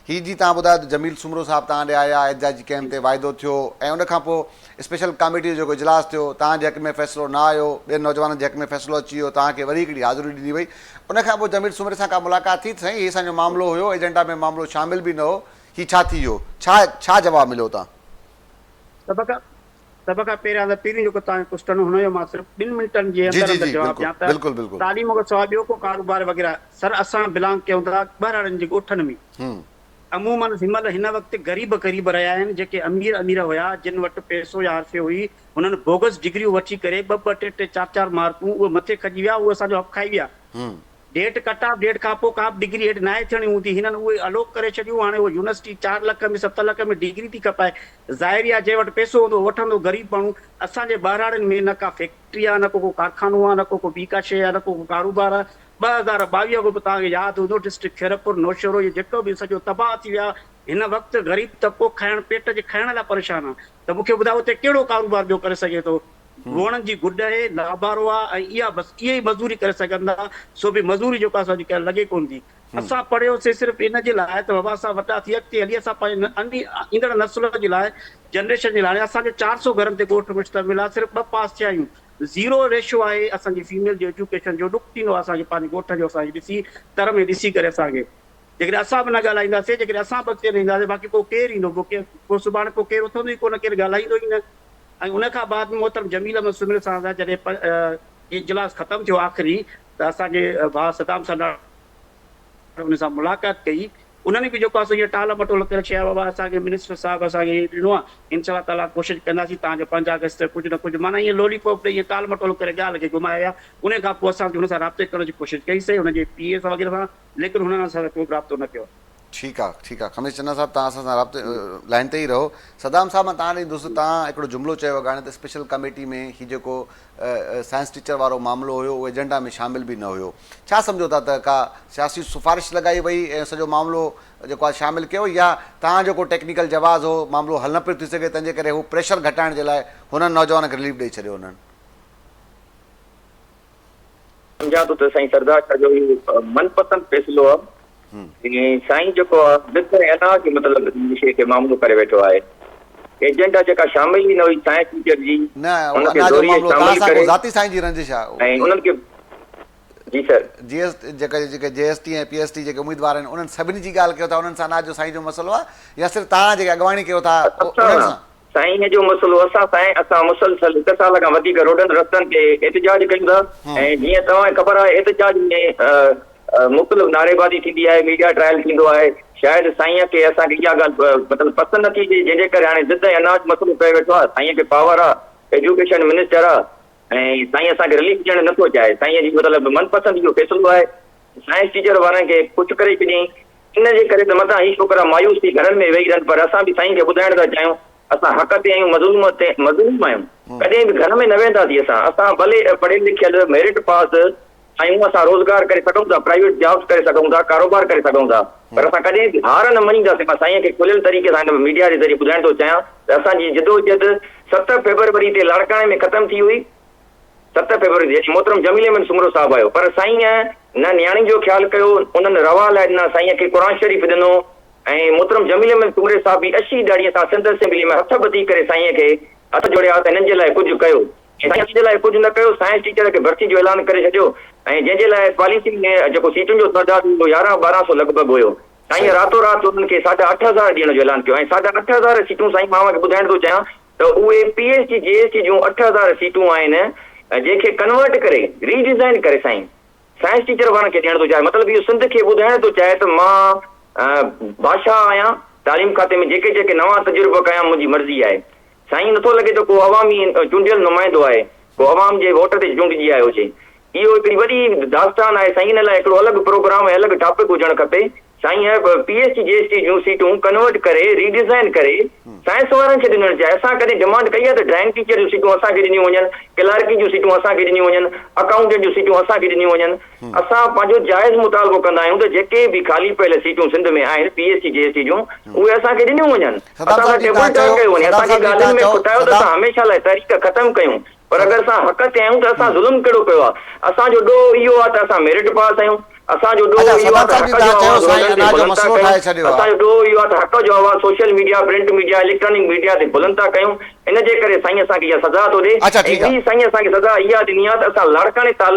هي جي توهان ٻڌايو ته جميل سومرو صاحب توهان ڏي آيا احتجاجي ڪئمپ تي واعدو ٿيو ۽ ان کان پوء اسپيشل ڪاميٽي جو جيڪو اجلاس ٿيو، توهان جي حق ۾ فيصلو نه آيو، ٻين نوجوانن جي حق ۾ فيصلو اچي ويو، توهان کي وري هڪڙي حاضري ڏني وئي، ان کان پوء جميل سومري سان ڪا ملاقات ٿي ته سائين هي اسان جو معاملو هيو، ايجنڊا ۾ معاملو شامل به نه هو، هي ڇا ٿي ويو؟ ڇا ڇا جواب مليو اتان؟ سڀ کان سڀ کان پهريان ته پهريون جيڪو توهان جو ڪوسٽن هو هن جو مان صرف ٻن منٽن جي جي اندر جي اندر جي جواب بلڪل ڏيان ته بلڪل بلڪل. تعليم کان سواء ٻيو ڪو ڪاروبار وغيره سر اسان بلانگ ڪيون ٿا ٻهراڙين جي ڳوٺن ۾. عموماً هن مهل هن وقت غريب غريب رهيا آهن، جيڪي امير امير هيا، جن وٽ پئسو يا حرفي هئي، هنن بوگس ڊگريون وٺي ڪري ٻه ٻه ٽي ٽي چار چار مارڪون اهي مٿي کڄي ويا، اهي اسان جو حق کائي ويا. ڊيٽ ڪٽ آف ڊيٽ کان پوء ڪا به ڊگري هيٺ ناهي ٿيڻي هوندي، هنن اهي الوڪ ڪري ڇڏيون، هاڻي اهو يونيورسٽي چار لک ۾ ست لک ۾ ڊگري ٿي کپائي، ظاهر ئي آهي جنهن وٽ پئسو هوندو اهو وٺندو، غريب ماڻهو، اسان جي ٻهراڙين ۾ نه ڪا فيڪٽري آهي، نه ڪو ڪو ڪارخانو آهي، نه ڪو ڪو ٻي ڪا شيء آهي، نه ڪو ڪو ڪاروبار آهي، 2022 کان پوء توهان کي ياد هوندو ڊسٽرڪٽ خيرپور، نوشهرو اهي جيڪو به سڄو تباهه ٿي ويا، هن وقت غريب طبقو کائڻ پيٽ جي کائڻ لاء پريشان آهي ته مون کي ٻڌايو اتي ڪهڙو ڪاروبار ٻيو ڪري سگهي ٿو؟ ووڻن جي گڏ اهي، لابارو آهي ۽ اها بس اهي ئي مزوري ڪري سگهن ٿا سو به مزوري جيڪو آهي سو اڄ ڪلهه لڳي ڪونه ٿي. اسان پڙهيوسين صرف ان جي لاء ته بابا اسان وڏا ٿي اڳتي هلي اسان پنهنجي ايندڙ نسل جي لاء جنريشن جي لاء هاڻي اسان جو 400 گهرن تي ڳوٺ مشتمل آهي صرف ٻه پاس ٿيا آهيون زيرو ريشو آهي اسان جي فيميل جو ايجوڪيشن جو ڏک ٿيندو آهي اسان کي پنهنجي ڳوٺ جو اسان کي ڏسي تر ۾ ڏسي ڪري اسان کي جيڪڏهن اسان به نه ڳالهائينداسين جيڪڏهن اسان به اڳتي نه اينداسين باقي پوء ڪير ايندو پوء ڪير پوء سڀاڻي پوء ڪير اٿندو ئي ڪونه ڪير ڳالهائيندو ئي نه ۽ ان کان بعد ۾ محترم جميل احمد سومري صاحب سان جڏهن اجلاس ختم ٿيو آخري ته اسان جي ڀاء صدام سنڊاڻ ان سان ملاقات ڪئي انهن به جيڪو آهي سو ائين ٽال مٽول ڪري چيو بابا اسان کي منسٽر صاحب اسان کي ائين ڏنو آهي انشاء الله تعاليٰ ڪوشش ڪنداسين توهان جو 5 آگسٽ تي ڪجهه نه ڪجهه معنيٰ ائين لولي پوپ ڏئي ائين ٽال مٽول ڪري ڳالهه کي گهمايا ويا انهي کان پوء اسان هن سان رابطي ڪرڻ جي ڪوشش ڪئي سي هن جي پي اي سان وغيره سان ليڪن هنن اسان سان ڪو به رابطو نه ڪيو. ٺيڪ آ ٺيڪ آ خميس چنا صاحب توهان اسان سان رابطي لائين تي ئي رهو صدام صاحب مان توهان ڏي ايندس توهان هڪڙو جملو چيو اڳاڻي ته اسپيشل ڪميٽي ۾ هي جيڪو سائنس ٽيچر وارو معاملو هيو اهو ايجنڊا ۾ شامل به نه هيو ڇا سمجهو ٿا ته ڪا سياسي سفارش لڳائي وئي ۽ سڄو معاملو جيڪو آهي شامل ڪيو يا توهان جو ڪو ٽيڪنيڪل جواز هو معاملو حل نه پيو ٿي سگهي تنهن جي ڪري هو پريشر گهٽائڻ جي لاء هنن نوجوانن کي رليف ڏئي ڇڏيو هنن. سمجهان ٿو ته سائين سردار شاهه جو اهو من پسند فيصلو آهي ۽ سائين جيڪو آهي ضد ۽ انا جو مطلب ان شيء کي معاملو ڪري ويٺو آهي ايجنڊا جيڪا شامل ئي نه هئي سائنس ٽيچر جي نه اهو ان کي انا جو زوريء معاملو توهان شامل سان ڪو ڪري ذاتي سائين جي رنجش آهي ۽ انهن کي جي سر. جي ايس جيڪا جيڪي جي S T ۽ P S T جيڪي اميدوار آهن انهن سڀني جي ڳالهه ڪيو ٿا انهن سان انا جو سائين جو مسئلو آهي يا صرف توهان جيڪي اڳواڻي ڪيو ٿا انهن سان. سائين جو مسئلو اسان سان آهي، اسان مسلسل هڪ سال کان وڌيڪ روڊن رستن تي احتجاج ڪيون ٿا ۽ جيئن توهان کي خبر آهي احتجاج ۾ مختلف نعريبازي ٿيندي آهي، ميڊيا ٽرائل ٿيندو آهي، شايد سائين کي اسان کي اها ڳالهه مطلب پسند نٿي اچي جنهن جي ڪري هاڻي ضد ۽ اناج مسئلو پئي ويٺو آهي، سائين کي پاور آهي، ايجوڪيشن منسٽر آهي ۽ سائين اسان کي رليف ڏيڻ نٿو چاهي، سائين جي مطلب من پسند اهو فيصلو آهي، سائنس ٽيچر وارن کي خوش ڪري ڇڏيائين، ان جي ڪري ته متان هي ڇوڪرا مايوس ٿي گهرن ۾ ويهي رهن پر اسان به سائين کي ٻڌائڻ ٿا چاهيون اسان حق تي آهيون مظلوم تي مظلوم آهيون ڪڏهن به گهر ۾ نه ويهنداسين اسان اسان ڀلي پڙهيل لکيل ميرٽ پاس آهيون اسان روزگار ڪري سگهون ٿا پرائيويٽ جابس ڪري سگهون ٿا ڪاروبار ڪري سگهون ٿا پر اسان ڪڏهن به هار نه مڃينداسين مان سائين کي کليل طريقي سان هن ميڊيا جي ذريعي ٻڌائڻ ٿو چاهيان ته اسان جي جدوجهد 7 فيبروري تي لاڙڪاڻي ۾ ختم ٿي هئي 7 فيبروري تي محترم جميل احمد سومرو صاحب آيو پر سائينء نه نياڻين جو خيال ڪيو انهن روا لاء ڏنا سائينء کي قرآن شريف ڏنو ۽ محترم جميل احمد سومري صاحب به اشي ڏاڙهيء سان سنڌ اسيمبليء ۾ هٿ ٻڌي ڪري سائينء کي هٿ جوڙيا ته هنن جي لاء ڪجهه ڪيو ۽ سائين اسان جي لاء ڪجهه نه ڪيو، سائنس ٽيچر کي ڀرتي جو اعلان ڪري ڇڏيو ۽ جنهن جي لاء پاليسي ۾ جيڪو سيٽن جو تعداد هو 11 12 سو لڳ ڀڳ هيو سائين راتو رات انهن کي ساڍا 8000 ڏيڻ جو اعلان ڪيو ۽ ساڍا 8000 سيٽون سائين مان اوهان کي ٻڌائڻ ٿو چاهيان ته اهي P H T G S T جون 8000 سيٽون آهن جنهن کي ڪنورٽ ڪري ري ڊزائن ڪري سائين سائنس ٽيچر وارن کي ڏيڻ ٿو چاهي مطلب اهو سنڌ کي ٻڌائڻ ٿو چاهي ته مان بادشاهه آهيان تعليم کاتي ۾ جيڪي جيڪي نوان تجربا ڪيان منهنجي مرضي آهي سائين نٿو لڳي ته ڪو عوامي چونڊيل نمائندو آهي ڪو عوام جي ووٽ تي چونڊجي آيو هجي اهو هڪڙي وڏي داستان آهي سائين ان لاء هڪڙو الڳ پروگرام ۽ الڳ ٽاپڪ هجڻ کپي سائين پي ايس ٽي جي ايس ٽي جون سيٽون ڪنورٽ ڪري ري ڊزائن ڪري سائنس وارن کي ڏنڻ چاهي اسان ڪڏهن ڊمانڊ ڪئي آهي ته ڊرائنگ ٽيچر جون سيٽون اسان کي ڏنيون وڃن ڪلارڪي جون سيٽون اسان کي ڏنيون وڃن اڪائونٽنٽ جون سيٽون اسان کي ڏنيون وڃن اسان پنهنجو جائز مطالبو ڪندا آهيون ته جيڪي به خالي پيل سيٽون سنڌ ۾ آهن پي ايس ٽي جي ايس ٽي جون اهي اسان کي ڏنيون وڃن صدام اسان صاحب سان جي ٽيبل توهان ٽاڪ چيو ڪيو وڃي صدام اسان کي صاحب جي ڳالهين توهان ۾ چئو کٽايو ته صدام اسان هميشه لاء تحريڪ ختم ڪيون پر اگر اسان حق تي آهيون ته اسان ظلم ڪهڙو ڪيو آهي؟ اسان جو ڏوهه اهو آهي ته اسان ميرٽ پاس آهيون. اسان جو ڏوهه اچا اهو صدام آهي ته صاحب جي حق جو توهان چيو آواز سائين روڊن تي انا جو بلند ٿا مسئلو ڪيون. ٺاهي ڇڏيو اسان آهي. جو ڏوهه اهو آهي ته حق جو آواز social media, print media, electronic media تي بلند ٿا ڪيون. ان جي ڪري سائين اسان کي اها سزا ٿو ڏي اچا ۽ ٺيڪ آهي. ٻي سائين اسان کي سزا اها ڏني آهي ته اسان لاڙڪاڻي تعل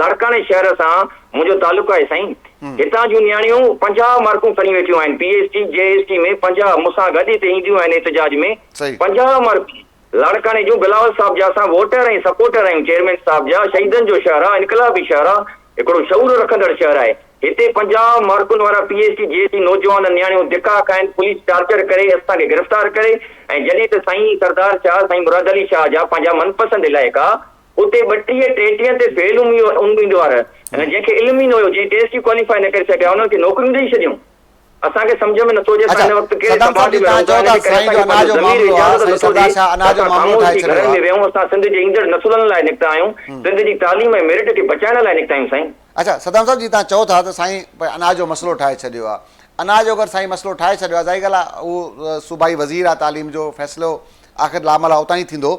لاڙڪاڻي شهر سان منهنجو تعلق آهي سائين. هتان جون نياڻيون 50 مارڪون کڻي ويٺيون آهن P S T, G S T ۾ 50 مون سان گڏ هتي اينديون آهن احتجاج ۾ صحيح. 50 مارڪون. لاڙڪاڻي جون بلاول صاحب جا اسان ووٽر ۽ سپورٽر آهيون چيئرمين صاحب جا شهيدن جو شهر آ انقلابي شهر آ هڪڙو شعور رکندڙ شهر آهي هتي 50 مارڪن وارا P H T G S T نوجوان نياڻيون ڌڪا کائن پوليس ٽارچر ڪري اسان کي گرفتار ڪري ۽ جڏهن ته سائين سردار شاهه سائين مراد علي شاهه جا پنهنجا من پسند علائقا اتي 32 ٽيٽيهن تي فيل اميدوار جنهن کي علم ئي نه هيو جنهن ٽيسٽ ئي ڪواليفائي نه ڪري سگهيا انهن کي نوڪريون ڏئي ڇڏيون. اسان کي سمجهه ۾ نٿو اچي اڇا اسان هن وقت ڪهڙي صدام صاحب سماج جي ۾ توهان رهون ٿا چئو ان ٿا جي ڪري سائين اسان جو کي اناج پنهنجو جو ضمير معاملو آ اجازت سائين نٿو سردار ڏي شاهه ته اناج جو اسان معاملو خاموش ٺاهي ٿي ڇڏيو گهرن آ. ۾ ويهون اسان سنڌ جي ايندڙ نسلن لاء نڪتا آهيون سنڌ جي تعليم ۽ ميرٽ کي بچائڻ لاء نڪتا آهيون سائين. اڇا صدام صاحب جي توهان چئو ٿا ته سائين اناج جو مسئلو ٺاهي ڇڏيو آ اناج جو اگر سائين مسئلو ٺاهي ڇڏيو آ ظاهري ڳالهه آ اهو صوبائي وزير آ تعليم جو فيصلو آخر لامل آ اتان ئي ٿيندو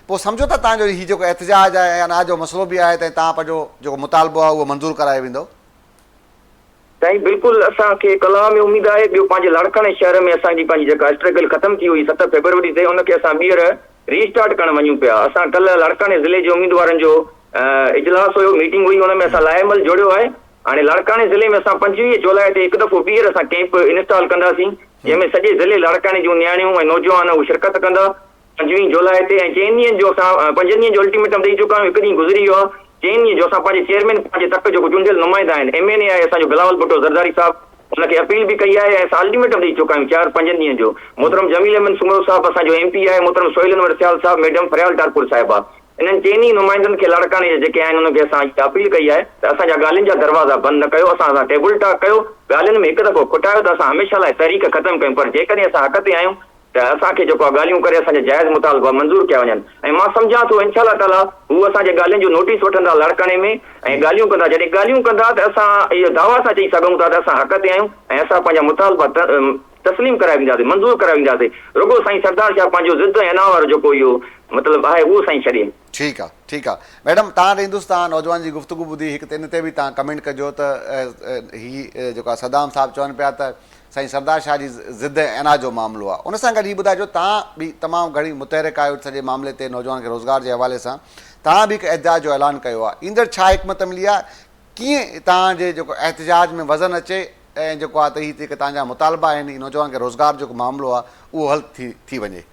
پوء سمجهو ٿا توهان جو هي جيڪو احتجاج آهي ۽ اناج جو مسئلو به آهي ته توهان پنهنجو جيڪو مطالبو آ اهو منظور ڪرايو ويندو. سائين بلڪل اسان کي ڪلاء ۾ اميد آهي ٻيو پنهنجي لاڙڪاڻي شهر ۾ اسان جي پنهنجي جيڪا اسٽرگل ختم ٿي هئي 7 فيبروري تي ان کي اسان ٻيهر ري اسٽارٽ ڪرڻ وڃون پيا اسان ڪلهه لاڙڪاڻي ضلعي جي اميدوارن جو اجلاس هيو ميٽنگ هئي ان ۾ اسان لائحه عمل جوڙيو آهي هاڻي لاڙڪاڻي ضلعي ۾ اسان 25 جولاء تي هڪ دفعو ٻيهر اسان ڪيمپ انسٽال ڪنداسين جنهن ۾ سڄي ضلعي لاڙڪاڻي جون نياڻيون ۽ نوجوان اهي شرڪت ڪندا 25 جولاء تي ۽ چئن ڏينهن جو اسان پنجن ڏينهن جو الٽيميٽم ڏئي چڪا آهيون هڪ ڏينهن گذري ويو آهي چئن ڏينهن جو اسان پنهنجي چيئرمين پنهنجي تڪ جو چونڊيل نمائندا آهن ايم اين اي آهي اسان جو بلاول ڀٽو زرداري صاحب ان کي اپيل به ڪئي آهي ۽ اسان الٽيميٽم ڏئي چڪا آهيون چار پنجن ڏينهن جو محترم جميل احمد سومرو صاحب اسان جو ايم پي آهي محترم سهيل انور سيال صاحب ميڊم فريال ٽالپور صاحبه انهن چئني نمائندن کي لاڙڪاڻي جا جيڪي آهن انهن کي اسان اها اپيل ڪئي آهي ته اسان جا ڳالهين جا دروازا بند نه ڪيو اسان سان ٽيبل ٽاڪ ڪيو ڳالهين ۾ هڪ دفعو کٽايو ته اسان هميشه لاء تحريڪ ختم ڪيون پر جيڪڏهن اسان حق تي آهيون ته اسان کي جيڪو آهي ڳالهيون ڪري اسان جا جائز مطالبا منظور ڪيا وڃن ۽ مان سمجهان ٿو انشاء الله تعاليٰ هو اسان جي ڳالهين جو نوٽيس وٺندا لاڙڪاڻي ۾ ۽ ڳالهيون ڪندا جڏهن ڳالهيون ڪندا ته اسان اهو دعويٰ سان چئي سگهون ٿا ته اسان حق تي آهيون ۽ اسان پنهنجا مطالبا تسليم ڪرائي وينداسين منظور ڪرائي وينداسين رڳو سائين سردار شاهه پنهنجو ضد ۽ انا وارو جيڪو اهو مطلب آهي اهو سائين ڇڏي. ٺيڪ آ ٺيڪ آ ميڊم تان ڏي ايندس تان نوجوان جي گفتگو ٻڌي هڪ ته ان تي به تان ڪمينٽ ڪجو ته هي جيڪو آ صدام صاحب چون پيا ته سائين سردار شاهه جي ضد ۽ انا جو معاملو آ ان سان گڏ هي ٻڌائجو تان به تمام گهڻي متحرڪ آهيو سڄي معاملي تي نوجوان کي روزگار جي حوالي سان تان به هڪ احتجاج جو اعلان ڪيو آ ايندڙ ڇا حڪمت عملي آ ڪيئن تان جي جيڪو احتجاج ۾ وزن اچي ۽ جيڪو آ ته هي جيڪي تان جا مطالبا آهن هي نوجوان کي روزگار جو معاملو آ اهو حل ٿي ٿي وڃي.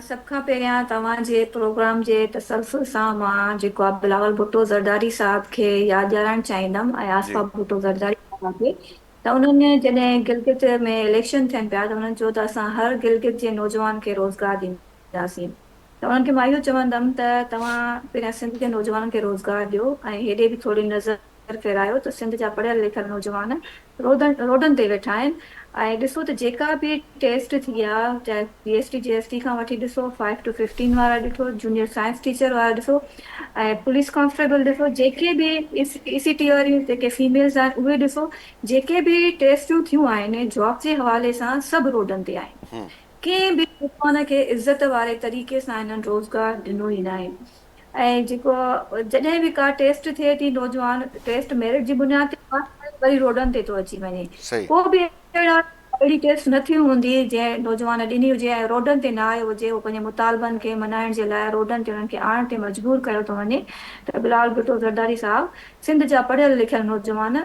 سڀ کان پهريان توهان جي پروگرام جي تسلسل سان مان جيڪو آ بلاول ڀٽو زرداري صاحب کي ياد ڏيارڻ چاهيندم ۽ آصفه ڀٽو زرداري صاحبه کي ته انهن جڏهن گلگت ۾ اليڪشن ٿين پيا ته انهن چيو ته اسان هر گلگت جي نوجوان کي روزگار ڏينداسين ته انهن کي مان اهو چوندم ته توهان پهريان سنڌ جي نوجوانن کي روزگار ڏيو ۽ هيڏي به ٿوري نظر ڦيرايو ته سنڌ جا پڙهيل لکيل نوجوان روڊن روڊن تي ويٺا آهن ۽ ڏسو ته جيڪا به ٽيسٽ ٿي آ چاهي P S T G S T کان وٺي ڏسو فائيو ٽو ففٽين وارا ڏٺو جونيئر سائنس ٽيچر وارا ڏسو ۽ پوليس ڪانسٽيبل ڏسو جيڪي به اي سي ٽي واريون جيڪي فيميلز آهن اهي ڏسو جيڪي به ٽيسٽون ٿيون آهن جاب جي حوالي سان سڀ روڊن تي آهن ڪنهن به نوجوان کي عزت واري طريقي سان هنن روزگار ڏنو ئي ناهي ۽ جيڪو جڏهن به ڪا ٽيسٽ ٿئي ٿي نوجوان ٽيسٽ ميرٽ جي بنياد تي پاس ڪري وري روڊن تي ٿو اچي وڃي ڪو به اهڙا اهڙي ٽيسٽ نه ٿي هوندي جنهن نوجوان ڏني هجي ۽ روڊن تي نه آيو هجي، هو پنهنجي مطالبن کي مڃائڻ جي لاء روڊن تي انهن کي آڻڻ تي مجبور ڪيو ٿو وڃي ته بلاول ڀٽو زرداري صاحب سنڌ جا پڙهيل لکيل نوجوان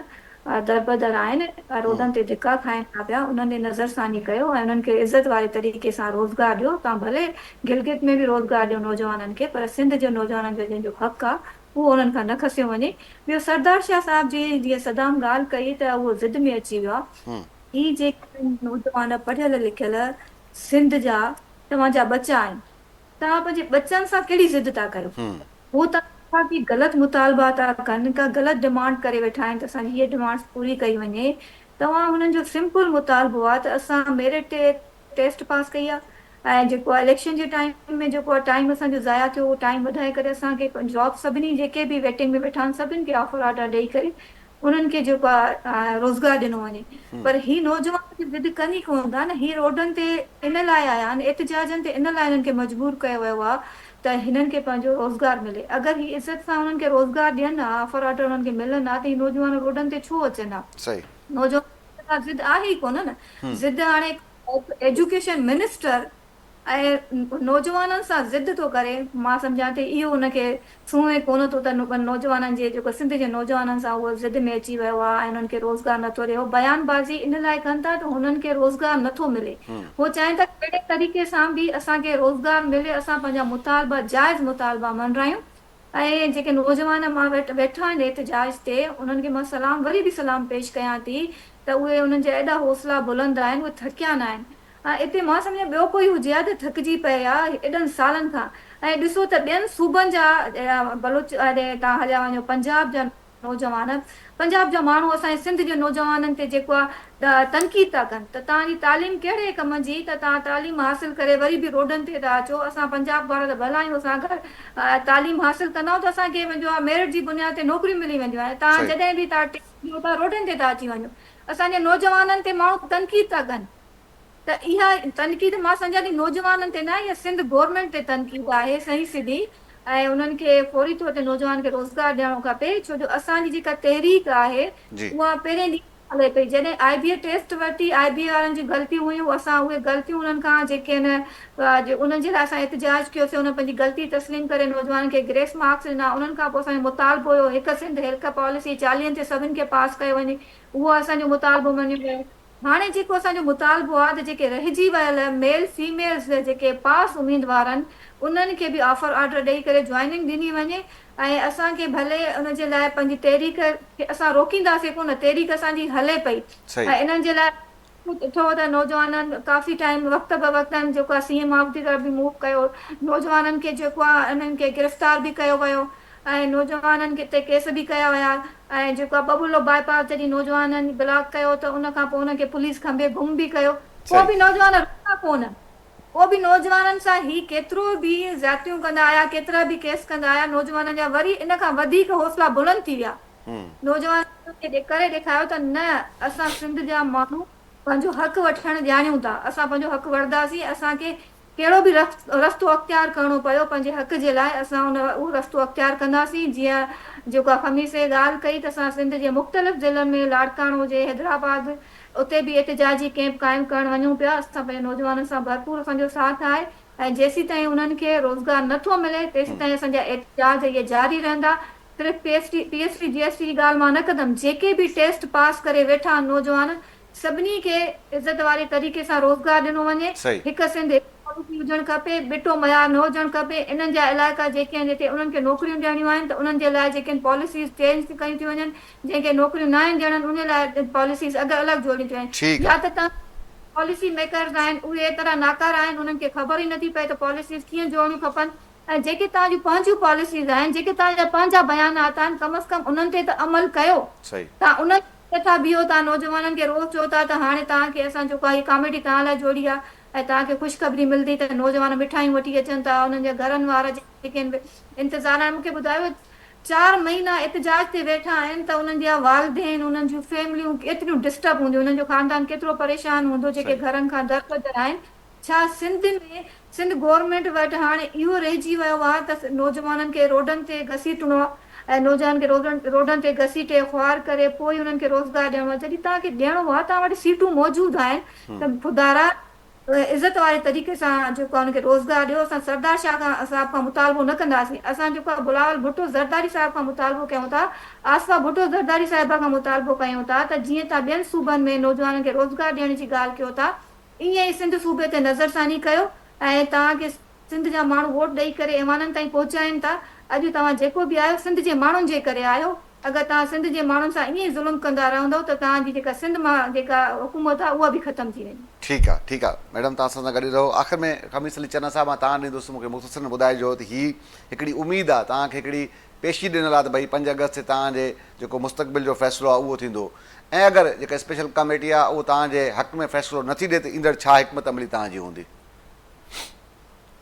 دربدر آهن ۽ روڊن تي ڌڪا کائين ٿا پيا انهن ڏي نظرثاني ڪيو ۽ انهن کي عزت واري طريقي سان روزگار ڏيو تان ڀلي گلگت ۾ به روزگار ڏيو نوجوانن کي پر سنڌ جي نوجوانن جو جنهن جو حق آ اهو انهن کان نه کسيو وڃي. ٻيو سردار شاهه صاحب جي جيئن صدام ڳالهه ڪئي ته اهو ضد ۾ اچي ويو آ. هي جيڪي نوجوان پڙهيل لکيل سنڌ جا توهان جا ٻچا آهن توهان پنهنجي ٻچن سان ڪهڙي ضد ٿا ڪريو. هو توهان کان ڪي غلط مطالبا ٿا ڪن ڪا غلط ڊمانڊ ڪري ويٺا آهن ته اسان جي هيء ڊمانڊس پوري ڪئي وڃي. توهان هنن جو سمپل مطالبو آ ته اسان ميرٽ تي ٽيسٽ پاس ڪئي آ ۽ جيڪو آ اليڪشن جي ٽائيم ۾ جيڪو آ ٽائيم اسان جو ضايع ٿيو اهو ٽائيم وڌائي ڪري اسان کي جاب سڀني جيڪي به ويٽنگ ۾ ويٺا آهن سڀني کي آفر آرڊر ڏئي ڪري انهن کي جيڪو آ روزگار ڏنو وڃي پر هي نوجوان ته ضد ڪن ئي ڪونه ٿا نه هي روڊن تي ان لاء آيا آهن احتجاجن تي ان لاء انهن کي مجبور ڪيو ويو آ ته هنن کي پنهنجو روزگار ملي اگر هي عزت سان انهن کي روزگار ڏين ها آفر آرڊر انهن کي ملن ها ته هي نوجوان روڊن تي ڇو اچن ها نوجوان ڪا ضد آهي ئي ڪونه نه ضد هاڻي ايجوڪيشن منسٽر ۽ نوجوانن سان ضد ٿو ڪري مان سمجهان ٿي اهو ان کي سونهين ڪونه ٿو ته نوجوانن جي جيڪو سنڌ جي نوجوانن سان اهو ضد ۾ اچي ويو آهي ۽ انهن کي روزگار نٿو ڏي هو بيان بازي ان لاء ڪن ٿا ته هنن کي روزگار نٿو ملي هو چاهين ٿا ڪهڙي طريقي سان به اسان کي روزگار ملي اسان پنهنجا مطالبا جائز مطالبا مڃرايون ۽ جيڪي نوجوان مان وٽ ويٺا آهن احتجاج تي انهن کي مان سلام وري به سلام پيش ڪيان ٿي ته اهي انهن جا ايڏا حوصلا بلند آهن اهي ٿڪيا ناهن ۽ اتي مان سمجهان ٻيو ڪوئي هجي ها ته ٿڪجي پئي ها ايڏن سالن کان ۽ ڏسو ته ٻين صوبن جا بلوچ اڏي تان هليا وڃو پنجاب جا نوجوان پنجاب جا ماڻهو اسان جي سنڌ جي نوجوانن تي جيڪو آ تنقيد ٿا ڪن ته توهان جي تعليم ڪهڙي ڪم جي ته توهان تعليم حاصل ڪري وري به روڊن تي ٿا اچو اسان پنجاب وارا ته ڀلا آهيون اسان اگر تعليم حاصل ڪندا آهيون ته اسان کي جو آ ميرٽ جي بنياد تي نوڪريون ملي وينديون آهن توهان جڏهن به توهان ٽيسٽ ڏيو ٿا روڊن تي ٿا اچي وڃو اسان جي نوجوانن تي ماڻهو تنقيد ٿا ڪن ته اها تنقيد مان سمجهان ٿي نوجوانن تي نه اها سنڌ گورنمينٽ تي تنقيد آهي صحيح سڌي ۽ انهن کي فوري طور تي نوجوانن کي روزگار ڏيڻو کپي ڇو جو اسان جي جيڪا تحريڪ آهي اها پهرين ڏينهن کان هلي پئي جڏهن آء بي اي ٽيسٽ ورتي آء بي اي وارن جون غلطيون هيون اسان اهي غلطيون انهن کان جيڪي آهن انهن جي لاء اسان احتجاج ڪيوسين انهن پنهنجي غلطي تسليم ڪري نوجوانن کي گريس مارڪس ڏنا انهن کان پوء اسان جو مطالبو هيو هڪ سنڌ هڪ پاليسي چاليهن تي سڀن کي پاس ڪيو وڃي اهو اسان جو مطالبو مڃيو ويو. هاڻي جيڪو اسان جو مطالبو آهي ته جيڪي رهجي ويل ميل فيميلز جيڪي پاس اميدوار آهن انهن کي به آفر آرڊر ڏئي ڪري جوائننگ ڏني وڃي ۽ اسان کي ڀلي ان جي لاء پنهنجي تحريڪ کي اسان روڪينداسين ڪونه تحريڪ اسان جي هلي پئي ۽ انهن جي لاء ڏٺو ته نوجوانن ڪافي ٽائيم وقت به وقت جيڪو آهي سي ايم آف جي طرف به موو ڪيو نوجوانن کي جيڪو آهي انهن کي گرفتار به ڪيو ويو ۽ نوجوانن تي ڪيس به ڪيا ويا ۽ جيڪو آ ٻٻرلو باء پاس جڏهن نوجوانن بلاڪ ڪيو ته ان کان پوء انهن کي پوليس کنڀي گم به ڪيو پوء به نوجوان رڪيا ڪونه پوء به نوجوانن سان هي ڪيترو به زيادتيون ڪندا آيا ڪيترا به ڪيس ڪندا آيا نوجوانن جا وري ان کان وڌيڪ حوصلا بلند ٿي ويا نوجوانن کي ڪري ڏيکايو ته نه اسان سنڌ جا ماڻهو پنهنجو حق وٺڻ ڄاڻيون ٿا اسان پنهنجو حق وٺنداسين اسان کي ڪهڙو به رستو اختيار ڪرڻو پيو پنهنجي حق جي لاء اسان ان اهو رستو اختيار ڪنداسين جيئن جيڪو آ خميسي ڳالهه ڪئي ته اسان سنڌ جي مختلف ضلعن ۾ لاڙڪاڻو هجي حيدرآباد اتي به احتجاجي ڪئمپ قائم ڪرڻ وڃون پيا اسان پنهنجي نوجوانن سان ڀرپور اسان جو ساٿ آهي ۽ جيسيتائين انهن کي روزگار نه ٿو ملي تيسيتائين اسان جا احتجاج اهي جاري رهندا صرف P S T P S T G S T جي ڳالهه مان نه ڪندم جيڪي به ٽيسٽ پاس ڪري ويٺا آهن نوجوان سڀني کي عزت واري طريقي سان روزگار ڏنو وڃي، هڪ سنڌ هڪ پاليسي هجڻ کپي، ٻٽو معيار نه هجڻ کپي، انهن جا علائقا جيڪي آهن جتي انهن کي نوڪريون ڏيڻيون آهن ته انهن جي لاء جيڪي آهن پاليسيز چينج ڪيون ٿيون وڃن، جنهن کي نوڪريون ناهن ڏيڻن انهي لاء پاليسيز اڳ الڳ جوڙيون ٿيون وڃن يا ته توهان پاليسي ميڪرز آهن اهي ايترا ناڪارا آهن انهن کي خبر ئي نٿي پئي ته پاليسيز ڪيئن جوڙڻيون کپن ۽ جيڪي توهان جون پنهنجون پاليسيز آهن، جيڪي توهان جا پنهنجا بيانات آهن، ڪم از ڪم انهن تي ته عمل ڪيو. توهان انهن تي نٿا بيهو، توهان نوجوانن کي روز چئو ٿا ته هاڻي توهان کي اسان جيڪو آهي هي ڪاميٽي توهان لاء جوڙي آهي ۽ توهان کي خوشخبري ملندي ته نوجوان مٺايون وٺي اچن ٿا، انهن جا گهرن وارا جيڪي آهن انتظار آهن. مون کي ٻڌايو چار مهينا احتجاج تي ويٺا آهن ته انهن جا والدين، انهن جون فيمليون ڪيتريون ڊسٽرب هونديون، انهن جو خاندان ڪيترو پريشان هوندو جيڪي گهرن کان دربدر آهن. ڇا سنڌ ۾ سنڌ گورنمينٽ وٽ هاڻي اهو رهجي ويو آهي ته نوجوانن کي روڊن تي گهسيٽڻو آهي ۽ نوجوانن کي روڊن تي گهسيٽي خوار ڪري پوء انهن کي روزگار ڏيڻو آهي جڏهن توهان کي ڏيڻو آهي توهان وٽ سيٽون موجود آهن ته خدارا عزت واري طريقي سان جيڪو آهي ان کي روزگار ڏيو اسان سردار شاهه کان صاحب کان مطالبو نه ڪنداسين اسان جيڪو آهي بلاول ڀٽو زرداري صاحب کان مطالبو ڪيون ٿا آصفه ڀٽو زرداري صاحبه کان مطالبو ڪيون ٿا ته جيئن توهان ٻين صوبن ۾ نوجوانن کي روزگار ڏيڻ جي ڳالهه ڪيو ٿا ائين ئي سنڌ صوبي تي نظرثاني ڪيو ۽ توهان کي سنڌ جا ماڻهو ووٽ ڏئي ڪري ايوانن تائين پهچائين ٿا اڄ توهان جيڪو به آهيو سنڌ جي ماڻهن جي ڪري آهيو اگر توهان سنڌ جي ماڻهن سان ائين ئي ظلم ڪندا رهندؤ ته توهان جي جيڪا سنڌ مان جيڪا حڪومت آهي اها به ختم ٿي ويندي. ٺيڪ آ ٺيڪ آ ميڊم توهان اسان سان گڏ ئي رهو آخر ۾ خميس علي چنا صاحب مان توهان ڏيندس مون کي مختصرن ٻڌائجو ته هي هڪڙي اميد آ توهان کي هڪڙي پيشي ڏنل آ ته ڀئي پنج آگسٽ تي توهان جي جيڪو مستقبل جو فيصلو آ اهو ٿيندو ۽ اگر جيڪا اسپيشل ڪميٽي آ اهو توهان جي حق ۾ فيصلو نه ٿي ڏي ته ايندڙ ڇا حڪمت عملي توهان جي هوندي؟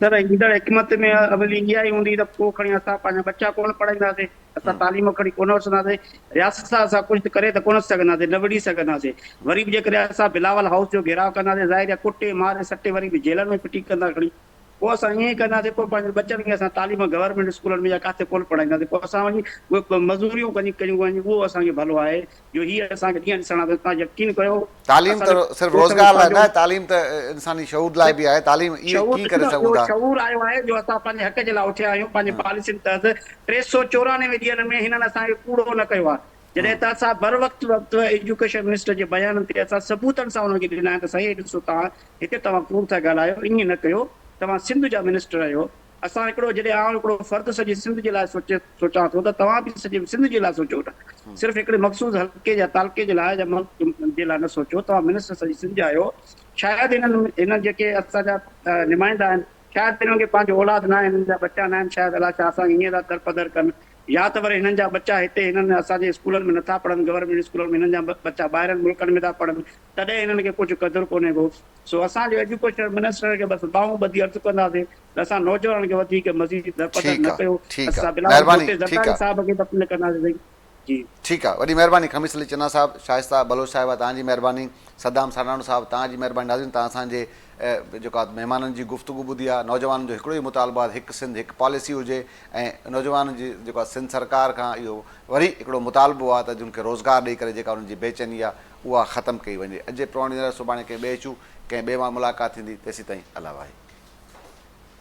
سر ايندڙ حڪمت ۾ عملي اها ئي هوندي ته پوء کڻي اسان پنهنجا ٻچا ڪونه پڙهائينداسين، اسان تعليم کڻي ڪونه وٺنداسين، رياست سان اسان ڪجهه ته ڪري ته ڪونه سگهنداسين، نه وڙهي سگهنداسين، وري به جيڪڏهن اسان بلاول هائوس جو گهيراء ڪنداسين ظاهر آهي ڪٽي ماري سٽي وري به جيلن ۾ ڦٽي ڪندا کڻي پوء اسان ائين ئي ڪنداسين پوء پنهنجن ٻچن کي اسان تعليم گورنمينٽ اسڪولن ۾ يا ڪاٿي ڪونه پڙهائينداسين پوء اسان وڃي اهي مزوريون وڃي ڪيون وڃي اهو اسان کي ڀلو آهي جو هي اسان کي ڏينهن ڏسڻا اٿن توهان يقين ڪيو تعليم ته صرف روزگار لاء نه آهي تعليم ته انساني شعور لاء به آهي تعليم اهي ڪيئن ڪري سگهون ٿا. شعور آيو آهي جو اسان پنهنجي حق جي لاء اٿيا آهيون پنهنجي پاليسين تحت 394 ڏينهن ۾ هنن اسان کي ڪوڙو نه ڪيو آهي جڏهن ته اسان بروقت وقت ايجوڪيشن منسٽر جي بيانن تي اسان ثبوتن سان انهن کي ڏنا آهن ته سائين هي ڏسو توهان هتي توهان ڪوڙ ٿا ڳالهايو ائين نه ڪيو توهان سنڌ جا منسٽر آهيو اسان هڪڙو جڏهن آئون هڪڙو فرد سڄي سنڌ جي لاء سوچي سوچان ٿو ته توهان به سڄي سنڌ جي لاء سوچو نه صرف هڪڙي مخصوص حلقي يا تعلقي جي لاء يا ملڪ جي لاء نه سوچو توهان منسٽر سڄي سنڌ جا آهيو شايد هنن هنن جيڪي اسان جا نمائندا آهن شايد هنن کي پنهنجو اولاد ناهي هنن جا ٻچا ناهن شايد الاء ڇا اسان کي ائين ٿا درپدر ڪن يا ته وري هنن جا ٻچا هتي هنن اسان جي اسڪولن ۾ نٿا پڙهن گورنمينٽ اسڪولن ۾ هنن جا ٻچا ٻاهرن ملڪن ۾ ٿا پڙهن تڏهن هنن کي ڪجهه قدر ڪونهي ڪو. سو اسان جو ايجوڪيشن منسٽر کي بس ٻانهون ٻڌي عرض ڪنداسين ته اسان نوجوانن کي وڌيڪ مزيد درپدر ٺيڪ نه آ ڪيو. ٺيڪ آ اسان بلاول مهرباني ڀٽي ٺيڪ زرداري آ. صاحب کي به اپيل ڪنداسين سائين جي. ٺيڪ آ وڏي مهرباني خميس علي چنا صاحب شائسته بلوچ صاحبه توهان جي مهرباني صدام ساڏاڻو صاحب توهان جي مهرباني ناظرين توهان اسان جي جيڪو آ مهمانن جي گفتگو ٻڌي آ نوجوانن جو هڪڙو ئي مطالبو آ ته هڪ سنڌ هڪ پاليسي هجي ۽ نوجوانن جي جيڪو آ سنڌ سرڪار کان اهو وري هڪڙو مطالبو آ ته جن کي روزگار ڏئي ڪري جيڪا انهن جي بيچيني آ اها ختم ڪئي وڃي. اڄ جي پروڻ ڏيندڙ سڀاڻي ڪنهن ٻئي اشو ڪنهن ٻئي مان ملاقات ٿيندي تيسيتائين الله واهي.